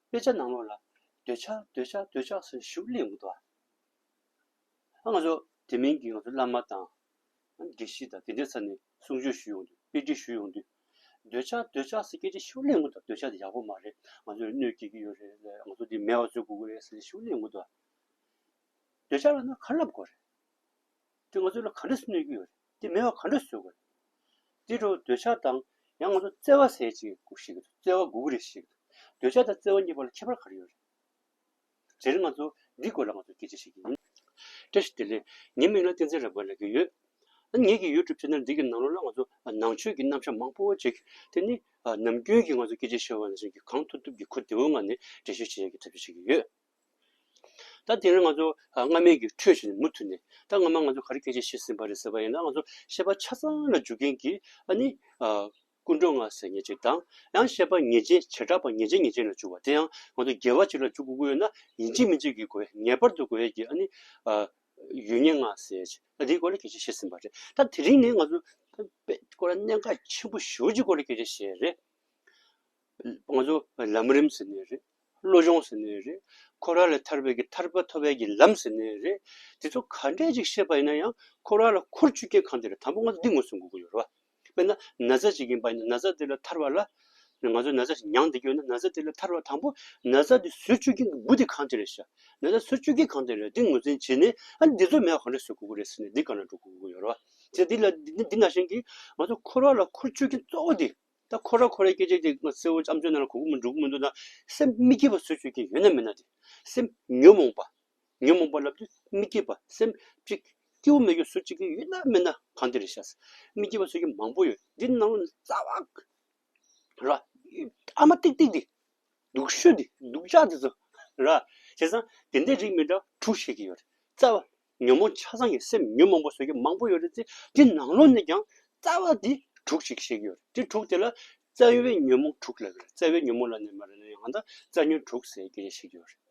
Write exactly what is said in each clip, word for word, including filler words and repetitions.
དཔེ་ཆ་ནང་ལོགས་ལ་འདོད་ཆགས་འདོད་ཆགས་འདོད་ཆགས་ཟེར་ཞིག་གླེང་གི་འདུག་ཨ། ང་ཚོ་དེ་མིན་གྱི་ང་ཚོ་བླ་མ་དང་། དགེ་བཤེས་དང་དེ་འདྲའི་ས་ནས་གསུང་ཆོས་ཞུ་ཡོང་དུས། དཔེ་ཁྲིད་ཞུ་ཡོང་དུས། འདོད་ཆགས་འདོད་ཆགས་ཟེར་སྐད་ཆ་ཞིག་གླེང་གི་འདུག་འདོད་ཆགས་དེ་ཡག་པོ་མ་རེད། ང་ཚོར་གནོད་སྐྱེལ་གྱི་ཡོད་རེད། ང་ཚོ་འདི་མེད་པ་བཟོ་དགོས་ཀྱི་རེད་ཟེར་ཞིག་གླེང་གི་འདུག་འདོད་ཆགས་ལབ་ན་ག་རེ་ལབ་དགོས་རེད། དེ་ང་ཚོ་ལ་ག་འདྲ་གནོད་ཀྱི་ཡོད་རེད། དེ་མེད་པ་ག་འདྲ་བཟོ་དགོས་རེད། དེ་འདྲ་བོ་འདོད་ཆགས་དང་། ཡང་ང་ཚོ་བརྩེ་བ་ཟེར་ཅིག་དགོས་ཤིག་གི་འདུག་བརྩེ་བ་དགོས་ཀྱི་རེད་ཞིག་གི་འདུག་འདོད་ཆགས་དང་བརྩེ་བ་གཉིས་བར་ལ་ཁྱད་པར་ག་རེ་ཡོད་རེད། དེ་རིང་ང་ཚོ་འདི་སྐོར་ལ་ང་ཚོ་སྐད་ཆ་བཤད་ཀྱི་ཡིན། བཀྲ་ཤིས་བདེ་ལེགས། ངའི་མིང་ལ་བསྟན་འཛིན་རབ་དགའ་ལབ་ཀྱི་ཡོད། ཨ་ངེད་ཀྱི་ཡུ་ཊུབ་ཆེ་ནལ་འདི་གི་ནང་ལོགས་ལ་ང་ཚོ་ནང་ཆོས་ཀྱི་རྣམ་གཞག་མང་པོ་ཅིག་དེ་ནི་ནམ་རྒྱུན་གྱི་ང་ཚོ་སྐད་ཆ་བཤད་པ་ནང་བཞིན་གྱི་གང་ཐུབ་ཐུབ་ཀྱི་གོ་བདེ་བོའི་ངང་ནས་འགྲེལ་བཤད་བྱེད་ཡག་གི་ཐབས་ཤེས་བྱེད་ཀྱི་ཡོད། ད་དེ་རིང་ང་ཚོ་སྔ་མའི་གི་འཕྲོས་བྱས་ནས་མུ་མཐུད་ནས། ད་སྔ་མ་ང་ཚོ་ག་རེ་སྐད་ཆ་བཤད་ཟིན་པ་རེད་ཟེར་བ་ཡིན་ན། ང་ཚོ་བཤད་པ་ཆ་ཚང་ལ་འཇུག་མཁན་གྱི་ཨ་ནི། ཀུན་འགྲོ་ལྔ་ཟེར་མཁན་ཅིག་དང་། ཡང་བཤད་པ་ངེས་ཅན་བྱེ་བྲག་པ་ངེས་ཅན་ངེས་ཅན་ལ་འཇུག་པ་དེ་ཡང་ང་ཚོ་དགེ་བ་ཅིག་ལ་འཇུག་དགོས་ཀྱི་ཡོད་ན། ཡིན་གཅིག་མིན་གཅིག་གི་དགོས་ཡ། ངེས་པར་དུ་དགོས་ཡ་གི་ཨ་ནི། ཡུལ་ངེས་ལྔ་ཟེར་ཅིག་ད་དེའི་སྐོར་ལ་སྐད་ཆ་བཤད་ཟིན་པ་རེད། ད་དེ་རིང་ནས་ང་ཚོ་དཔེ་སྐོར་ལ་གནད་འགག་ཆེན་པོ་ཞེ་པོ་ཅིག་སྐོར་ལ་སྐད་ཆ་བཤད་རེད། ང་ཚོ་ལམ་རིམ་ཟེར་ནའི་རེད། བློ་སྦྱོང་ཟེར་ནའི་རེད། འཁོར་བ་ལས་ཐར་བའི་གི་ཐར་པ་ཐོབ་པའི་གི་ལམ་ཟེར་ནའི་རེད། དེ་ཚོ་ག་འདྲས་ཅིག་བཤད་པ་ཡིན་ན་ཡང་། འཁོར་བ་ལ་འཁོར་བཅུག་མཁན་གང་དེ་རེད། དང་པོ་ང་ཚོ་འདི་ངོས་ཟིན་དགོས་ཀྱི་ཡོད་རེད་བ། དཔེར་ན་ན་ཚ་ཅིག་ཡིན་པ་ཡིན་ན། ན་ཚ་དེ་ལས་ཐར་བ་ལ། ང་ཚོ་ན་ཚ་ཞིག་མྱངས་བསྡད་ཀྱི་ཡོད་ན། ན་ཚ་དེ་ལས་ཐར་བ་དང་པོ། ན་ཚ་དེ་བཟོ་བཅུག་མཁན་གྱི་འབུ་དེ་གང་དེ་རེད་ཤག་ན་ཚ་བཟོ་བཅུག་མཁན་གང་དེ་རེད། དེ་ངོས་འཛིན་བྱས་ནས། ཨ་ནི་འདི་ཚོ་མེད་པ་གང་འདྲས་བཟོ་དགོས་ཀྱི་རེད་ཟེར་ནས་འདི་སྒང་ལ་འགྲོ་དགོས་ཀྱི་ཡོད་རེད་བ། དེ་འདི་ལ་འདི་འདི་ནང་བཞིན་གྱི་ང་ཚོ་འཁོར་བ་ལ་འཁོར་བཅུག་མཁན་གཙོ་བོ་དེ། ད་འཁོར་བ་འཁོར་བའི་སྐད་ཆ་དེ་ང་གསལ་བོ་ཨམ་ཅོག་ནང་ལ་གོ་གི་མི་འདུག་མི་འདུག་ན། སེམས་མི་སྐྱིད་པ་བཟོ་བཅུག་མཁན་ཡོད་ན་མེད་ན་དེ། སེམས་ཉོན་མོངས་པ། ཉོན་མོངས་པ་ལབ་དུས་མི་སྐྱིད་པ། སེམས་ཅིག་སྐྱིད་པོ་མེད་རྒྱུ་བཟོ་བཅུག་མཁན་ཡོད་ན་མེད་ན་གང་དེ་རེད་ཤག་མི་སྐྱིད་པ་བཟོ་མཁན་མང་པོ་ཡོད། འདི་ནང་ལོགས་ནས་རྩ་བ་ར། ཨ་མ་ཏིག་ཏིག་དེ། སྡུག་ཤོས་དེ། སྡུག་ཅག་དེ་ཚོ་ར། བྱས་ཙང་དེ་འདྲའི་རིགས་མི་འདྲ་དྲུག་བཤད་ཀྱི་ཡོད་རེད། རྩ་བ། ཉོན་མོངས་ཆ་ཚང་གི་སེམས་ཉོན་མོངས་པ་བཟོ་མཁན་མང་པོ་ཡོད་རེད་དེ། དེ་ནང་ལོགས་ནས་ཀྱང་རྩ་བ་དེ་དྲུག་ཅིག་བཤད་ཀྱི་ཡོད་རེད། དེ་དྲུག་དེ་ལ་རྩ་བའི་ཉོན་མོངས་དྲུག་ལབ་ཀྱི་རེད། རྩ་བའི་ཉོན་མོངས་ལབ་ནས་མ་རེད་ན་ཡང་། ད་རྩ་ཉོན་དྲུག་ཟེར་གྱི་བཤད་ཀྱི་ཡོད་རེད།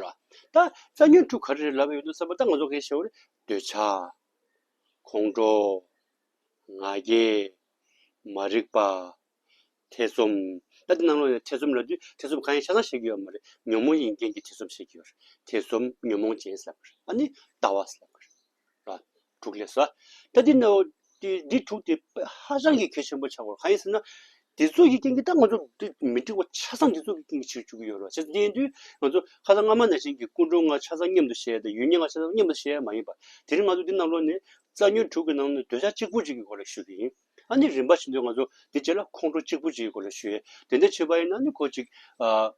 ར། ད་རྩ་ཉོན་དྲུག་ག་རེ་རེད་ལབ་ཡོང་དུས་ཙམ་པ། ད་ང་ཚོ་གིས་བཤད་པ་རེད། འདོད་ཆགས། ཁོང་ཁྲོ། ང་རྒྱལ། མ་རིག་པ། ཐེ་ཚོམ། ད་འདི་ནང་ལོགས་ནས་ཐེ་ཚོམ་ལབ་དུས་ཐེ་ཚོམ་གང་ཡིན་ཆ་ཚང་བཤད་ཀྱི་ཡོད་མ་རེད། ཉོན་མོངས་ཡིན་མཁན་གྱི་ཐེ་ཚོམ་བཤད་ཀྱི་ཡོད་རེད། ཐེ་ཚོམ། ཉོན་མོངས་ཅན་ཟེར་ལབ་པ་རེད། ཨ་ནི་ལྟ་བ་ཟེར་ལབ་པ་རེད། ར། དྲུག་ལབ་སོང་། ད་འདི་ནང་འདི་འདི་དྲུག་དེ་ཧ་ཅང་གི་གལ་ཆེན་པོ་ཆགས་པ་རེད། གང་ཡིན་ཟེར་ན། འདི་ཚོ་གི་རྐྱེན་གྱིས་ད་ང་ཚོ་འདི་མི་འགྲིག་པ་ཆ་ཚང་འདི་ཚོ་གི་རྐྱེན་གྱིས་བྱེད་བཅུག་གི་ཡོད་རེད། བྱས་ཙང་འདི་ཡིན་དུས་ང་ཚོ་ཁ་སང་སྔ་མ་ནང་བཞིན་གྱི་ཀུན་འགྲོ་ལྔ་ཆ་ཚང་མཉམ་དུ་བཤད་ཡ་དང་། ཡུལ་ངེས་ལྔ་ཆ་ཚང་མཉམ་དུ་བཤད་ཡ་མ་ཡིན་པ། དེ་རིང་ང་ཚོ་འདི་ནང་ལོགས་ནས་རྩ་ཉོན་དྲུག་གི་ནང་ནས་འདོད་ཆགས་གཅིག་པུ་གཅིག་གི་སྐོར་ལ་ཞུ་གི་ཡིན། ཨ་ནི་རིམ་པ་བཞིན་དུ་ང་ཚོ་འདི་རྗེས་ལ་ཁོང་ཁྲོ་གཅིག་པུ་གཅིག་གི་སྐོར་ལ་ཞུ་ཡས། དེ་འདྲ་བྱས་པ་ཡིན་ན་ནི་ཁོ་གཅིག་ཨ།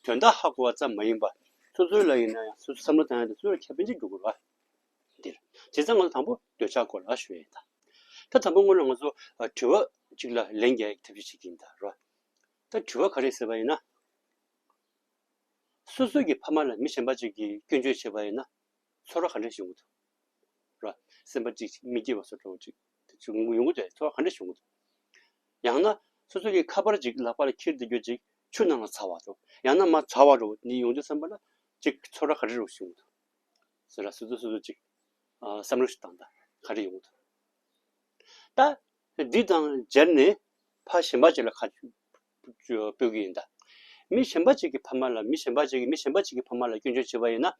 དོན་དག་ཧ་གོ་བ་ཙམ་མ་ཡིན་པ། སོ་སོའི་ལ་ཡིན་ན་ཡང་སོ་སོའི་བསམ་བློ་བཏང་ཡ་དེ་སོ་སོར་ཁྱབ་སྤེལ་ཅིག་འགྲོ་དགོས་རེད་བ། འདིར། བྱས་ཙང་ང་ཚོ་དང་པོ་འདོད་ཆགས་སྐོར་ལ་ཞུ་ཡས་ཡིན་ད། ད་དང་པོ་སྔོན་ལ་ང་ཚོ་ཨ། དྲི་བ་གཅིག་ལ་ལན་རྒྱག་ཡག་ཐབས་ཤེས་བྱེད་ཀྱི་ཡིན་ད་ར། ད་དྲི་བ་ག་རེ་ཟེར་བ་ཡིན་ན། སོ་སོ་གི་ཕ་མ་ལ་མི་གཞན་པ་ཅིག་གིས་སྐྱོན་བརྗོད་བྱས་པ་ཡིན་ན། ཚོར་བ་ག་འདྲ་ཞིག་ཡོང་གི་འདུག་ར། སེམས་པ་གཅིག་མི་སྐྱིད་པ་བཟོ་འདྲ་བོ་ཅིག་དེ་ཚོ་ཡོང་གི་འདུག་ཚོར་བ་ག་འདྲ་ཞིག་ཡོང་གི་འདུག་ཡང་ན་སོ་སོ་གི་ཁ་པར་ཅིག་ལག་པ་ལ་འཁྱེར་བསྡད་རྒྱུ་ཅིག་ཆུ་ནང་ལ་ཚ་བ་འདྲ་བོ། ཡང་ན་མར་ཚ་བ་འདྲ་བོ་འདི་ཡོང་དུས་ཙམ་པ་ལ་ཅིག་ཚོར་བ་ག་འདྲ་ཞིག་ཡོང་གི་འདུག་ཟེར་ལ། སོ་སོ་སོ་སོ་ཅིག་ཨ། བསམ་བློ་ཞིག་བཏང་དང་། ག་རེ་ཡོང་གི་འདུག་ད་འདི་དང་སྦྱར་ནས་ཕ་གཞན་པ་ཅིག་ལ་ཁ་སྤོ་གི་ཡིན་ད། མི་གཞན་པ་ཅིག་གི་ཕ་མ་ལ། མི་གཞན་པ་ཅིག་གིས་མི་གཞན་པ་ཅིག་གི་ཕ་མ་ལ་སྐྱོན་བརྗོད་བྱས་པ་ཡིན་ན།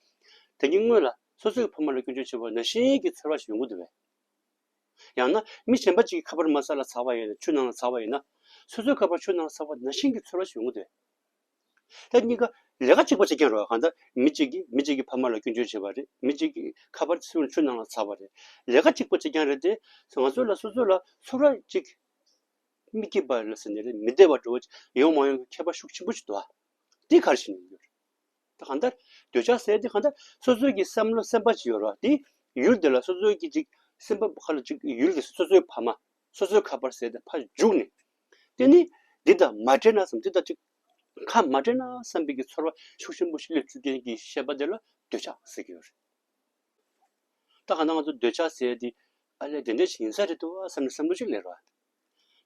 དེ་གཉིས་སྔོན་ལ་སོ་སོའི་ཕ་མ་ལ་སྐྱོན་བརྗོད་བྱས་པ་ནང་བཞིན་གྱི་ཚོར་བ་ཞིག་ཡོང་གི་འདུག་པས། ཡང་ན་མི་གཞན་པ་ཅིག་གིས་ཁ་པར་མར་ས་ལ་ཚ་བ་ཡིན་ན། ཆུ་ནང་ལ་ཚ་བ་ཡིན་ན། སོ་སོའི་ཁ་པར་ཆུ་ནང་ལ་ཚ་བ་ནང་བཞིན་གྱི་ཚོར་བ་ཞིག་ཡོང་གི་འདུག་པས། ད་གཉིས་ཀ་ལས་ཀ་གཅིག་པ་གཅིག་རྐྱང་རེད་བ། གང་ལྟར་མི་གཅིག་གིས་མི་གཅིག་གི་ཕ་མ་ལ་སྐྱོན་བརྗོད་བྱས་པ་རེད། མི་གཅིག་གིས་ཁ་པར་ཆུ་ནང་ལ་ཚ་བ་རེད། ལས་ཀ་གཅིག་པ་གཅིག་རྐྱང་རེད་དེ། ང་ཚོ་ལ་སོ་སོ་ལ་ཚོར་བ་གཅིག་མི་སྐྱིད་པ་ལ་ཟེར་ནས་རེད། མི་བདེ་བ་འདྲ་བོ་ཡོང་མ་ཡོང་གི་ཁྱད་པར་ཤུགས་ཆེན་པོ་ཞིག་འདུག་ཨ། འདི་ག་རེ་བྱས་ནས་ཡོད་རེད། ད་གང་ལྟར་འདོད་ཆགས་ཟེར་དེ་གང་ལྟར་སོ་སོའི་གི་བསམ་བློ་སེམས་པ་ཅིག་ཡོད་རེད་བ། དེ་ཡུལ་དེ་ལ་སོ་སོའི་གི་ཅིག་སེམས་པ་ཁ་ལ་ཅིག་ཡུལ་དེ་སོ་སོའི་ཕ་མ། སོ་སོའི་ཁ་པར་ཟེར་དེ་ཕར་བརྒྱུགས་ནས། དེ་ནི་འདི་དང་མ་འབྲེལ་ན་བསམ། འདི་དང་ཅིག་ཁ་མ་འབྲལ་ན་བསམ་པའི་གི་ཚོར་བ་ཤུགས་ཆེན་པོ་ཞིག་སླེབས་བཅུག་མཁན་གྱི་ཤེས་པ་དེ་ལ་འདོད་ཆགས་ཟེར་གྱི་ཡོད་རེད། ད་གང་ལྟར་ང་ཚོ་འདོད་ཆགས་ཟེར་དེ་ཨ་ལས་དེ་འདྲ་ཞིག་ཡིན་ས་རེད་འདུག་བསམ་ནས་བསམ་བློ་ཅིག་སླེབས་རེད་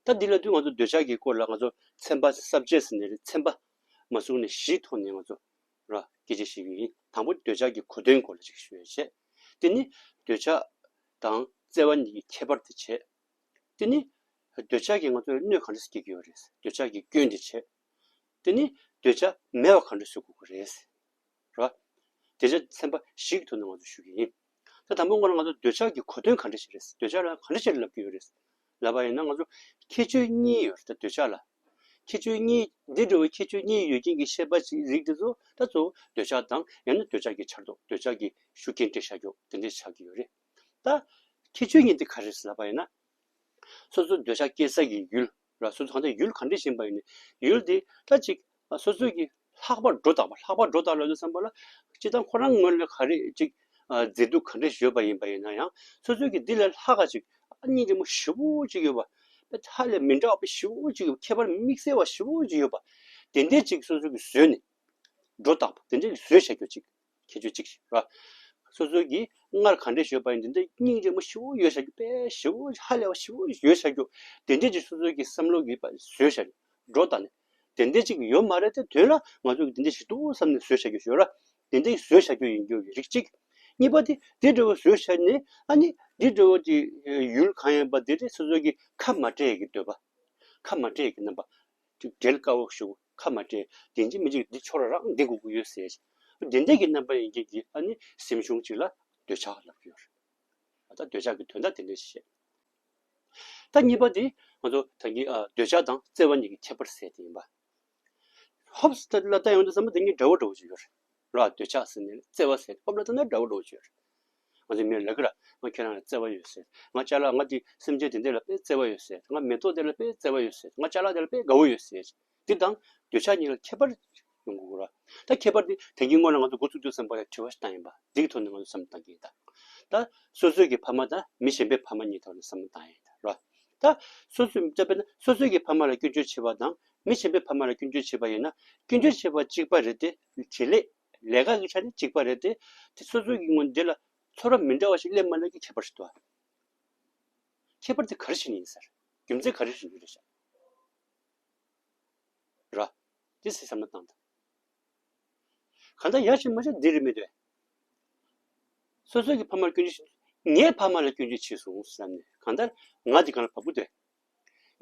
བ། ད་འདི་ལབ་དུས་ང་ཚོ་འདོད་ཆགས་ཀྱི་སྐོར་ལ་ང་ཚོ་ཚན་པ་སབ་ཇེག་ཟེར་ནས་རེད། ཚན་པ་མ་བཟུང་ནས་བཞིའི་ཐོག་ནས་ང་ཚོ་ར་སྐད་ཆ་བཤད་ཀྱི་ཡིན། དང་པོ་འདོད་ཆགས་ཀྱི་གོ་དོན་སྐོར་ལ་ཅིག་ཞུ་ཡ་བྱས། དེ་ནི་འདོད་ཆགས་དང་བརྩེ་བ་གཉིས་ཀྱི་ཁྱད་པར་དེ་བྱས། དེ་ནི་འདོད་ཆགས་ཀྱིས་ང་ཚོར་གནོད་ག་འདྲ་སྐྱེལ་གྱི་ཡོད་རེད། འདོད་ཆགས་ཀྱི་སྐྱོན་དེ་བྱས། དེ་ནི་ འདོད་ཆགས་མེད་པ་ག་འདྲ་བཟོ་དགོས་ཀྱི་རེད། རེད་བ། འདོད་ཆགས་ཚན་པ་བཞི་གི་ཐོག་ནས་ང་ཚོ་ཞུ་གི་ཡིན། ད་དང་པོ་ང་ལ་ང་ཚོ་འདོད་ཆགས་ཀྱི་གོ་དོན་ག་འདྲ་ཞིག་རེད། འདོད་ཆགས་ལ་ག་འདྲ་ཞིག་ལབ་ཀྱི་ཡོད་རེད། ལབ་པ་ཡིན་ན་ང་ཚོ་ཁྱད་ཆོས་གཉིས་ཡོད་རེད། ད་འདོད་ཆགས་ལ་ཁྱད་ཆོས་གཉིས། འདི་འདྲ་བའི་ཁྱད་ཆོས་གཉིས་ཡོད་མཁན་གྱི་ཤེས་པ་ཅིག་རིགས་དེ་ཚོ་ད་གཙོ་བོ་འདོད་ཆགས་དང་ཡང་ན་འདོད་ཆགས་ཀྱི་འཆར་སྡོད། འདོད་ཆགས་ཀྱི་ཤུགས་རྐྱེན་སྤྲད་བཞག་རྒྱུ་དེ་འདྲ་ཆགས་ཀྱི་ཡོད་རེད། ད་ཁྱད་ཆོས་གཉིས་དེ་ག་རེ་རེད་ལབ་པ་ཡིན་ན། སོ་སོ་འདོད་ཆགས་སྐྱེ་ས་ཀྱི་ཡུལ་ར། སོ་སོ་གང་ལྟར་ཡུལ་ག་འདྲ་ཞིག་ཡིན་པ་ཡིན་ནའི་ཡུལ་དེ་ད་ཅིག་སོ་སོ་གི་ལྷག་པར་སྒྲོ་བཏགས་པ། ལྷག་པར་སྒྲོ་བཏགས་ལབ་དུས་ཙམ་པ་ལ་སྤྱིར་བཏང་ཁོ་རང་ངོས་ལ་ག་རེ་ཅིག་མཛེས་སྡུག་ག་འདྲ་ཞིག་ཡོད་པ་ཡིན་པ་ཡིན་ན་ཡང་། སོ་སོ་གི་འདི་ལས་ལྷག་ག་ཅིག་སྙིང་རྗེ་མོ་ཞེ་པོ་ཅིག་ཡོད་པ། ཧ་ལས་མི་འདྲ་བ་ཞེ་པོ་ཅིག་ཡོད་པ། ཁྱད་པར་དམིགས་བསལ་བ་ཞེ་པོ་ཅིག་ཡོད་པ། དེ་འདྲ་ཅིག་སོ་སོ་གི་བཟོས་ནས། སྒྲོ་བཏགས་པ་དེ་འདྲ་བཟོས་བཞག་རྒྱུ་ཅིག་ཁྱད་ཆོས་གཅིག་ར། སོ་སོ་གིས་སྔར་ག་འདྲ་ཞིག་ཡོད་པ་ཡིན་དེ་འདྲ་སྙིང་རྗེ་མོ་ཞེ་པོ་ཡོད་བཞག་རྒྱུ། དཔེ་ཞེ་པོ་ཧ་ལས་པ་ཞེ་པོ་ཡོད་བཞག་རྒྱུ། དེ་འདྲ་ཅིག་སོ་སོ་གི་བསམ་བློ་གིས་བཟོས་བཞག་རྒྱུ། སྒྲོ་བཏགས་ནས། དེ་འདྲ་ཅིག་ཡོད་མ་རེད་དེ། དོན་ལ་ང་ཚོ་གིས་དེ་འདྲ་ཞིག་འདུག་བསམ་ནས་བཟོས་བཞག་རྒྱུ་ཞིག་ཡོད་ར། དེ་འདྲ་བཟོས་བཞག་རྒྱུ་ཡིན་རྒྱུ་གི་རིགས་གཅིག་གཉིས་པ་དེ་དེ་འདྲ་བོ་བཟོས་བཞག་ནས་ཨ་ནི་དེ་འདྲ་བོ་དེ་ཡུལ་གང་ཡིན་པ་དེ་དེ་སོ་སོ་གིས་ཁ་མ་བྲལ་གྱི་འདོད་པ། ཁ་མ་བྲལ་གྱི་རྣམ་པ། ཅིག་འབྲེལ་དཀའ་བོ་ཞིག་ཁ་མ་བྲལ། དེ་འདྲ་མི་འཇིག་འདི་ཆོག་ར། རང་འདི་དགོས་ཀྱི་ཡོད་ཟེར། དེ་འདྲ་གི་རྣམ་པ་ཡིན་མཁན་གྱི་ཨ་ནི་སེམས་བྱུང་ཅིག་ལ་འདོད་ཆགས་ལབ་ཀྱི་ཡོད་རེད། ད་འདོད་ཆགས་ཀྱི་དོན་དག་དེ་འདྲ་ཞིག་བཤད། ད་གཉིས་པ་དེ་ང་ཚོ་ད་གིན་ཨ་འདོད་ཆགས་དང་བརྩེ་བ་གཉིས་ཀྱི་ཁྱད་པར་ཟེར་དེ་ཡིན་པ། ཧོབ་ལ་ལྟ་ཡོང་དུས་ཙམ་པ་དེ་གཉིས་འདྲ་བོ་འདྲ་བོ་ཅིག་ཡོད་རེད། ར། འདོད་ཆགས་ཟེར་ནས་བརྩེ་བ་ཟེར་ཧོབ་ལ་ལྟ་ན་འདྲ་བོ་འདྲ་བོ་ཅིག་ཡོད་རེད། ང་ཚོ་མིར་ལབ་ཀྱི་ར། ང་ཁྱེད་རང་ལ་བརྩེ་བ་ཡོད་ཟེར། ང་ཅ་ལག་ང་དེ་སེམས་ཅན་དེ་འདྲ་ལ་དཔེ་བརྩེ་བ་ཡོད་ཟེར། ང་མེ་ཏོག་དེ་ལ་དཔེ་བརྩེ་བ་ཡོད་ཟེར། ང་ཅ་ལག་དེ་ལ་དཔེ་དགའ་བོ་ཡོད་ཟེར། འདི་དང་འདོད་ཆགས་གཉིས་ལ་ཁྱད་པར་ཡོང་དགོས་ར། ད་ཁྱད་པར་འདི་དེ་གི་སྔོན་ལ་ང་ཚོ་འགོ་ཚུགས་དུས་ཙམ་པ་ལ་དྲི་བ་ཞིག་བཏང་ཡིན་པ། འདི་གི་ཐོག་ནས་ང་ཚོ་བསམ་བློ་བཏང་གི་ཡིན་ད། ད་སོ་སོའི་གི་ཕ་མ་དང་མི་གཞན་པའི་ཕ་མ་གཉིས་ཐོག་ནས་བསམ་བློ་བཏང་ཡིན་ད་ར། ད་སོ་སོའི་ད་དཔེར་ན་སོ་སོའི་གི་ཕ་མ་ལ་སྐྱོན་བརྗོད་བྱེད་པ་དང་མི་གཞན་པའི་ཕ་མ་ལ་སྐྱོན་བརྗོད་བྱེད་པ་ཡིན་ན། སྐྱོན་བརྗོད་བྱེད་པ་གཅིག་པ་རེད་དེ། བྱེད་ལས་ལས་ཀ་གི་ཆ་ནས་གཅིག་པ་རེད་དེ། དེ་སོ་སོའི་གི་ངོས་འདི་ལ་ཚོར་བ་མི་འདྲ་བ་ཞིག་སླེབས་མ་སླེབས་ཀྱི་ཁྱད་པར་ཞིག་འདུག་ཁྱད་པར་དེ་ག་རེ་བྱས་ནས་ཡིན་ཟེར། རྒྱུ་མཚན་ག་རེ་བྱས་ནས་རེད་ཤག་ར། དེ་སེམས་བསམ་བློ་བཏང་དང་། གང་ལྟར་ཡག་ཤོས་མ་ཤོས་འདི་རེད་མི་འདུག་སོ་སོ་གི་ཕ་མར་སྐྱོན་བརྗོད་བྱེད། ངའི་ཕ་མ་ལ་སྐྱོན་བརྗོད་བྱས་སོང་བསམ་ནས། གང་ལྟར་ང་འདི་གང་ལ་བབ་ཀྱི་འདུག་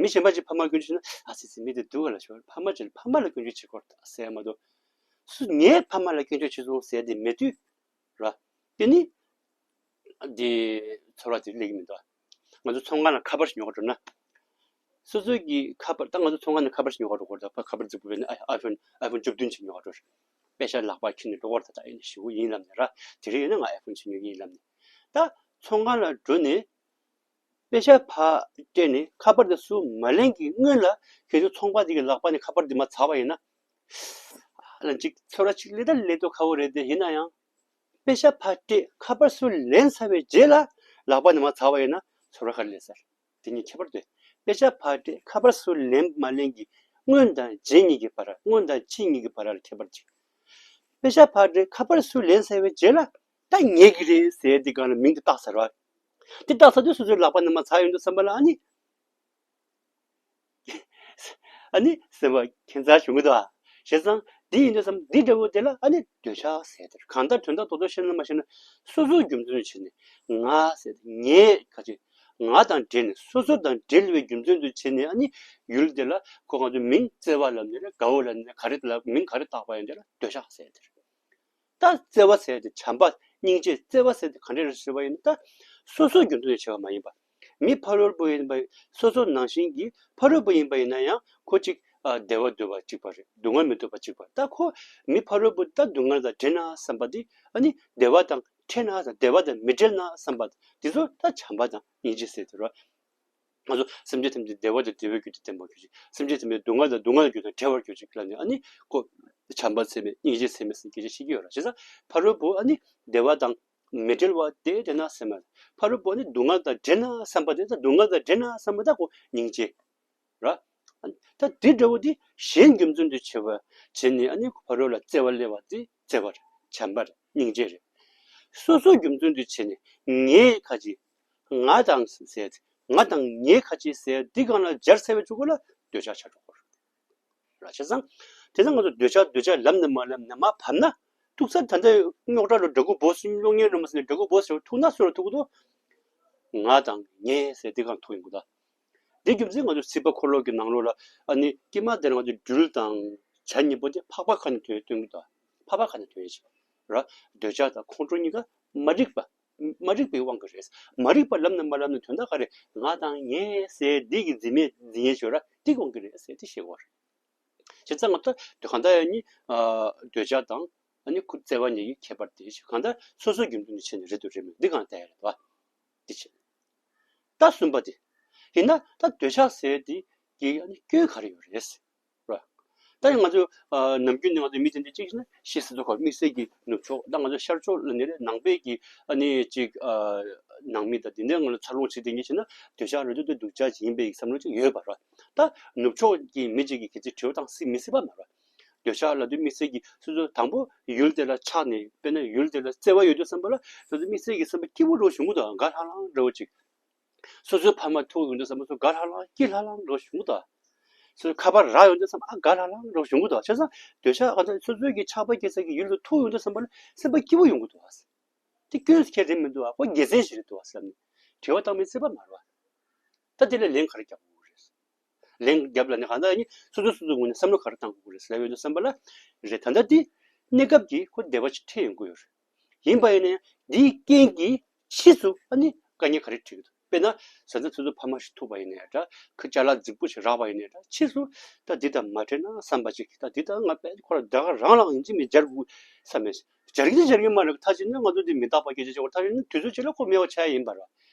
མི་གཞན་པ་ཅིག་ཕ་མར་སྐྱོན་བརྗོད་བྱས་ན། ཨ་ཙི་ཙི་མི་འདི་སྡུག་ག་ལ་ཤོར། ཕ་མ་ཅིག་ལ་ཕ་མ་ལ་སྐྱོན་བརྗོད་བྱེད་སྐོར་ཟེར་མ་གཏོགས། སུ་ངའི་ཕ་མ་ལ་སྐྱོན་བརྗོད་བྱས་སོང་ཟེར་དེ་མེད་དུས། ར། དེ་ནི། འདི་ཚོར་བ་དེ་སླེབས་ཀྱི་མི་འདུག་ང་ཚོ་ཚོང་ཁང་ལ་ཁ་པར་ཞིག་ཉོ་ག་འགྲོ་ན། སོ་སོའི་གི་ཁ་པར། ད་ང་ཚོ་ཚོང་ཁང་ནས་ཁ་པར་ཞིག་ཉོ་ག་འགྲོ་གི་རེད། ད་ཁ་པར་རྫིག་པོ་བས་ན་ཨའི་ཕོན་ཨའི་ཕོན་བཅུ་བདུན་ཅིག་ཉོ་ག་འགྲོ་རེད། པེ་ཤག་ལག་པར་འཁྱེར་ནས་འགྲོ་གི་རེད། ད་ད་ཡིན་ནི་ཞེ་པོ་ཡིན་ལབ་ནས་ར། དེ་རིང་ཡིན་ན་ང་ཨའི་ཕོན་ཞིག་ཉོ་གི་ཡིན་ལབ་ནས། ད་ཚོང་ཁང་ལ་འགྲོ་ནས་པེ་ཤག་ཕར་སྤྲད་ནས་ཁ་པར་དེ་སུ་མ་ལེན་གི་སྔོན་ལ་ཁྱེད་ཚོ་ཚོང་པ་དེ་གི་ལག་པ་ནས་ཁ་པར་དེ་མར་ཚར་བ་ཡིན་ན། ལ་ཅིག་ཚོར་བ་ཅིག་སླེབས་ད་སླེབས་མདོག་ཁ་པོ་རེད་དེ། ཡིན་ན་ཡང་། པེ་ཤག་ཕར་སྤྲད། ཁ་པར་སུ་ལེན་ཚར་བའི་རྗེས་ལ་ལག་པ་ནས་མར་ཚར་བ་ཡིན་ན་ཚོར་བ་ག་རེ་སླེབས་ཟེར། དེ་གཉིས་ཁྱད་པར་དེ། པེ་ཤག་ཕར་སྤྲད། ཁ་པར་སུ་ལེན་མ་ལེན་གྱི་སྔོན་དང་རྗེས་གཉིས་ཀྱི་བར། སྔོན་དང་ཕྱི་གཉིས་ཀྱི་བར་ལ་ཁྱད་པར་ཅིག་པེ་ཤག་ཕར་སྤྲད། ཁ་པར་སུ་ལེན་ཚར་བའི་རྗེས་ལ་ད་ངའི་གི་རེད་ཟེར་དེ་སྒང་ལ་མིང་དེ་བཏགས་ཚར་བ། དེ་བཏགས་ཚར་དུས་སོ་སོའི་ལག་པ་ནས་མར་ཚར་ཡོང་དུས་ཙམ་པ་ལ་ཨ་ནི། ཨ་ནི་སེམས་པ་ཁྱད་མཚར་བྱུང་གི་འདུག་ཨ། བྱས་ཙང་འདི་ཡིན་དུས་ཙམ་འདི་འདྲ་བོ་དེ་ལ་ཨ་ནི་འདོད་ཆགས་ཟེར་དེ་རེད། གང་ལྟར་དོན་དག་རྡོག་རྡོག་བཤད་ན་མ་བཤད་ན་སོ་སོའི་རྒྱུ་མཚན་དུ་བྱས་ནས་ང་ཟེར་ཏེ། ངའི་ཁ་ཅིག་ང་དང་འབྲེལ་ནས། སོ་སོ་དང་འབྲེལ་བའི་རྒྱུ་མཚན་དུ་བྱས་ནས་ཨ་ནི་ཡུལ་དེ་ལ་ཁོ་ང་ཚོ་མིང་བརྩེ་བ་ལབ་ནས་རེད། དགའ་བོ་ལབ་ནས་རེད། ག་རེ་ལ་མིང་ག་རེ་བཏགས་པ་ཡིན་དེ་ལ་འདོད་ཆགས་ཟེར་དེ་རེད། ད་བརྩེ་བ་ཟེར་དེ་བྱམས་པ་སྙིང་རྗེ། བརྩེ་བ་ཟེར་དེ་ག་འདྲ་རེད་ཟེར་བ་ཡིན་ན། ད་སོ་སོའི་རྒྱུ་མཚན་དུ་བྱས་པ་མ་ཡིན་པ། མི་ཕ་རོལ་པོ་ཡིན་པ། སོ་སོ་ནང་བཞིན་གྱི་ཕ་རོལ་པོ་ཡིན་པ་ཡིན་ན་ཡང་ཁོ་ཅིག་ཨ་བདེ་བ་འདོད་པ་གཅིག་པ་རེད། སྡུག་བསྔལ་མི་འདོད་པ་གཅིག་པ། ད་ཁོ་མི་ཕ་རོལ་པོ་ད་སྡུག་བསྔལ་དང་འབྲེལ་ན་བསམ་པ་དེ། ཨ་ནི་བདེ་བ་དང་འཕྲད་ན་བསམ། བདེ་བ་དང་མི་འབྲེལ་ན་བསམ་པ་དེ་ཚོ་ད་བྱམས་པ་དང་སྙིང་རྗེ་ཟེར་དེ་རེད། ང་ཚོ་སེམས་ཅན་ཐམས་ཅད་བདེ་བ་དང་བདེ་བའི་རྒྱུ་དེ་བསྟེན་པར་གྱུར་ཅིག་སེམས་ཅན་ཐམས་ཅད་སྡུག་བསྔལ་དང་སྡུག་བསྔལ་གྱི་རྒྱུ་དང་བྲལ་བར་གྱུར་ཅིག་ལབ་ནས་ཨ་ནི་ཁོ་བྱམས་པ་ཚད་མེད་སྙིང་རྗེ་ཚད་མེད་ཟེར་སྐད་ཆ་བཤད་ཀྱི་ཡོད་རེད། བྱས་ཙང་ཕ་རོལ་པོ་ཨ་ནི་བདེ་བ་དང་མི་འབྲལ་བ་དེ་དེ་ན་སེམས་མ། ཕ་རོལ་པོ་ཨ་ནི་སྡུག་བསྔལ་དང་འབྲེལ་ན་བསམ་པ་དེ། ད་སྡུག་བསྔལ་དང་འབྲེལ་ན་བསམ་པ་ད་ཁོ་སྙིང་རྗེ་རེད། ད་དེ་འདྲ་བོ་དེ་གཞན་རྒྱུ་མཚན་དུ་བྱས་པ་བྱས་ནས་ཨ་ནི་ཕ་རོལ་ལ་བརྩེ་བ་སླེབས་པ་དེ་བརྩེ་བ་རེད། བྱམས་པ་རེད། སྙིང་རྗེ་རེད། སོ་སོའི་རྒྱུ་མཚན་དུ་བྱས་ནས་ངའི་ཁ་ཅིག་ང་དང་ཟེར། ང་དང་ངའི་ཁ་ཅིག་ཟེར་འདི་སྒང་ལ་སྦྱར་ཚར་བའི་གཅིག་པོ་ལ་འདོད་ཆགས་ཆགས་འགྲོ་གི་རེད། བྱས་ཙང་དེ་ཚོ་ང་ཚོ་འདོད་ཆགས་འདོད་ཆགས་ལབ་ནས་མ་ལབ་ནས་མར་བབས་ན། ཐུག་ས་ད་ལྟ་རྙོག་དྲ་ལ་འདྲ་སྐུ་བོ་སུ་སློང་ཉན་རེད་མ་ཟེར་ནས་འདྲ་སྐུ་བོ་ཟེར་ཐུག་ན་སུ་ལ་ཐུག་གི་འདུག་ང་དང་ངའི་ཟེར་འདི་སྒང་ཐུག་ཡོང་གི་འདུག་འདི་རྒྱུ་མཚན་ང་ཚོ་སྲིད་པ་འཁོར་ལོ་གི་ནང་ལོགས་ལ་ཨ་ནི་དཀྱིལ་མ་དེར་ང་ཚོ་སྦྲུལ་དང་ བྱ་གཉིས་པོ་དེ་འཕགས་པ་ཁ་ནས་ཐོན་སྟོན་གྱི་འདུག་འཕགས་པ་ཁ་ནས་ཐོན་ཡོད་ཅིག་ར། འདོད་ཆགས་དང་ཁོང་ཁྲོ་གཉིས་ཀ་མ་རིག་པ། མ་རིག་པའི་དབང་གིས་རེད། མ་རིག་པ་ལབ་ན་མ་ལབ་ན་དོན་དག་ག་རེ། ང་དང་ངས་ཟེར་འདི་གི་འཛིན་མེད་འཛིན་ཡས་ཤོད་ར་འདི་དབང་གིས་རེད་ཟེར་འདི་ཤེས་དགོས་རེད། བྱས་ཙང་ང་ད་གང་ལྟར་ཡང་ནི་འདོད་ཆགས་དང་ཨ་ནི་ཁོ་བརྩེ་བ་གཉིས་ཀྱི་ཁྱད་པར་དེ་གང་ལྟར་སོ་སོའི་རྒྱུ་མཚན་དེ་བྱས་ནས་རེད་འདུག་རེད་མེད་འདི་གང་ལྟར་ཡང་རེད་བ། འདི་བྱས། ད་གསུམ་པ་དེ། ཡིན་ན་ད་འདོད་ཆགས་ཟེར་དེ་གི་ཨ་ནི་སྐྱོན་ག་རེ་ཡོད་རེད། ར། ད་ཡང་ང་ཚོ་ཨ་ནམ་རྒྱུན་ནས་ང་ཚོ་མི་དེ་འདྲ་གཅིག་བྱས་ན་ཕྱི་སི་ཏོ་ཁ་དམིགས་བསལ་གྱི་ནུབ་ཕྱོགས། ད་ང་ཚོ་ཤར་ཕྱོགས་ལ་ནི་རེད། ནང་པའི་གི་ཨ་ནི་གཅིག་ཨ་ནང་མི་དང་དེ་འདྲའི་ངང་ལ་འཚར་ལོངས་བྱེད་དེ་ངེས་བྱས་ན་འདོད་ཆགས་རེད་འདུག་སྡུག་ཅག་ཅིག་ཡིན་པའི་བསམ་བློ་ཅིག་ཡོད་པ་ར། ད་ནུབ་ཕྱོགས་ཀྱི་མི་གཅིག་གིས་གལ་སྲིད་དྲི་བ་བཏང་སྲིད་མི་སྲིད་པ་མ་ར། འདོད་ཆགས་ལབ་དུས་དམིགས་བསལ་གྱི་སོ་སོ་དང་པོ་ཡུལ་དེ་ལ་ཆགས་ནས་དཔེར་ན་ཡུལ་དེ་ལ་བརྩེ་བ་ཡོད་དུས་བསམ་པ་ལ་སོ་སོ་དམིགས་བསལ་གྱི་བསམ་པ་སྐྱིད་པོ་འདྲ་བོ་བྱུང་གི་འདུག་དགའ་ལྷང་ལྷང་འདྲ་བོ་ཅིག་སོ་སོའི་ཕ་མ་ཐུག་ཡོང་དུས་ཙམ་པ་སོ་དགའ་ལྷང་ལྷང་སྐྱིད་ལྷང་ལྷང་འདྲ་བོ་བྱུང་གི་འདུག་སོ་སོའི་ཁ་པར་རག་ཡོང་དུས་ཙམ་ཨ་དགའ་ལྷང་ལྷང་འདྲ་བོ་བྱུང་གི་འདུག་བྱས་ཙང་འདོད་ཆགས་ཨ་ད་སོ་སོའི་གི་ཆགས་པ་སྐྱེ་ས་གི་ཡུལ་དུ་ཐུག་ཡོང་དུས་ཙམ་པ་ལ་སེམས་པ་སྐྱིད་པོ་ཡོང་གི་འདུག་ཨ། དེ་སྐྱོན་ཁྱད་རེད་མི་འདུག་ཨ། ཁོ་དགེ་མཚན་ཞིག་རེད་འདུག་ཨ་བསམ་ནས་དྲི་བ་བཏང་མི་སྲིད་པ་མ་རེད་བ། ད་དེ་ལ་ལན་ག་རེ་རྒྱག་དགོས་རེད། ལན་རྒྱབ་ལ་ནི་གང་ལྟར་ནི་སོ་སོ་སོ་སོའི་ངོས་ནས་བསམ་བློ་ག་རེ་བཏང་དགོས་རེད་ཟེར་ལབ་ཡོང་དུས་ཙམ་པ་ལ་རེད། ད་ལྟ་འདི་གནས་སྐབས་ཀྱི་ཁོ་བདེ་བ་ཅིག་འཕྲད་ཡོང་གི་ཡོད་རེད། ཡིན་པ་ཡིན་ན་ཡང་འདིའི་རྐྱེན་གྱིས་ཕྱིས་སུ་ཨ་ནི་དཀའ་ངལ་ག་རེ་འཕྲད་ཀྱི་འདུག་དཔེར་ན་བཟའ་ཚང་སོ་སོའི་ཕ་མ་ཞིག་ཐུག་པ་ཡིན་ནའི་འདྲ། ཁོ་ཅ་ལག་རྫིག་པོ་ཞིག་རག་པ་ཡིན་ནའི་འདྲ། ཕྱིས་སུ་ད་འདི་དང་མ་འཕྲད་ན་བསམ་པ་ཅིག་ད་འདི་ད་ང་དཔེ་ཁོ་རང་ད་ག་རང་ལ་ཡིན་གཅིག་མིན་སྦྱར་དགོས་བསམ་མེད། སྦྱར་གྱི་སྦྱར་གྱི་མ་རེད། མཐའ་གཅིག་ནི་ང་ཚོ་འདི་མི་རྟག་པ་སྐད་ཆ་བྱེད་དགོས། མཐའ་གཅིག་ནི་དུས་ཚོད་གཅིག་ལ་ཁོ་མེད་པ་ཆགས་ཡིན་པ་རེད།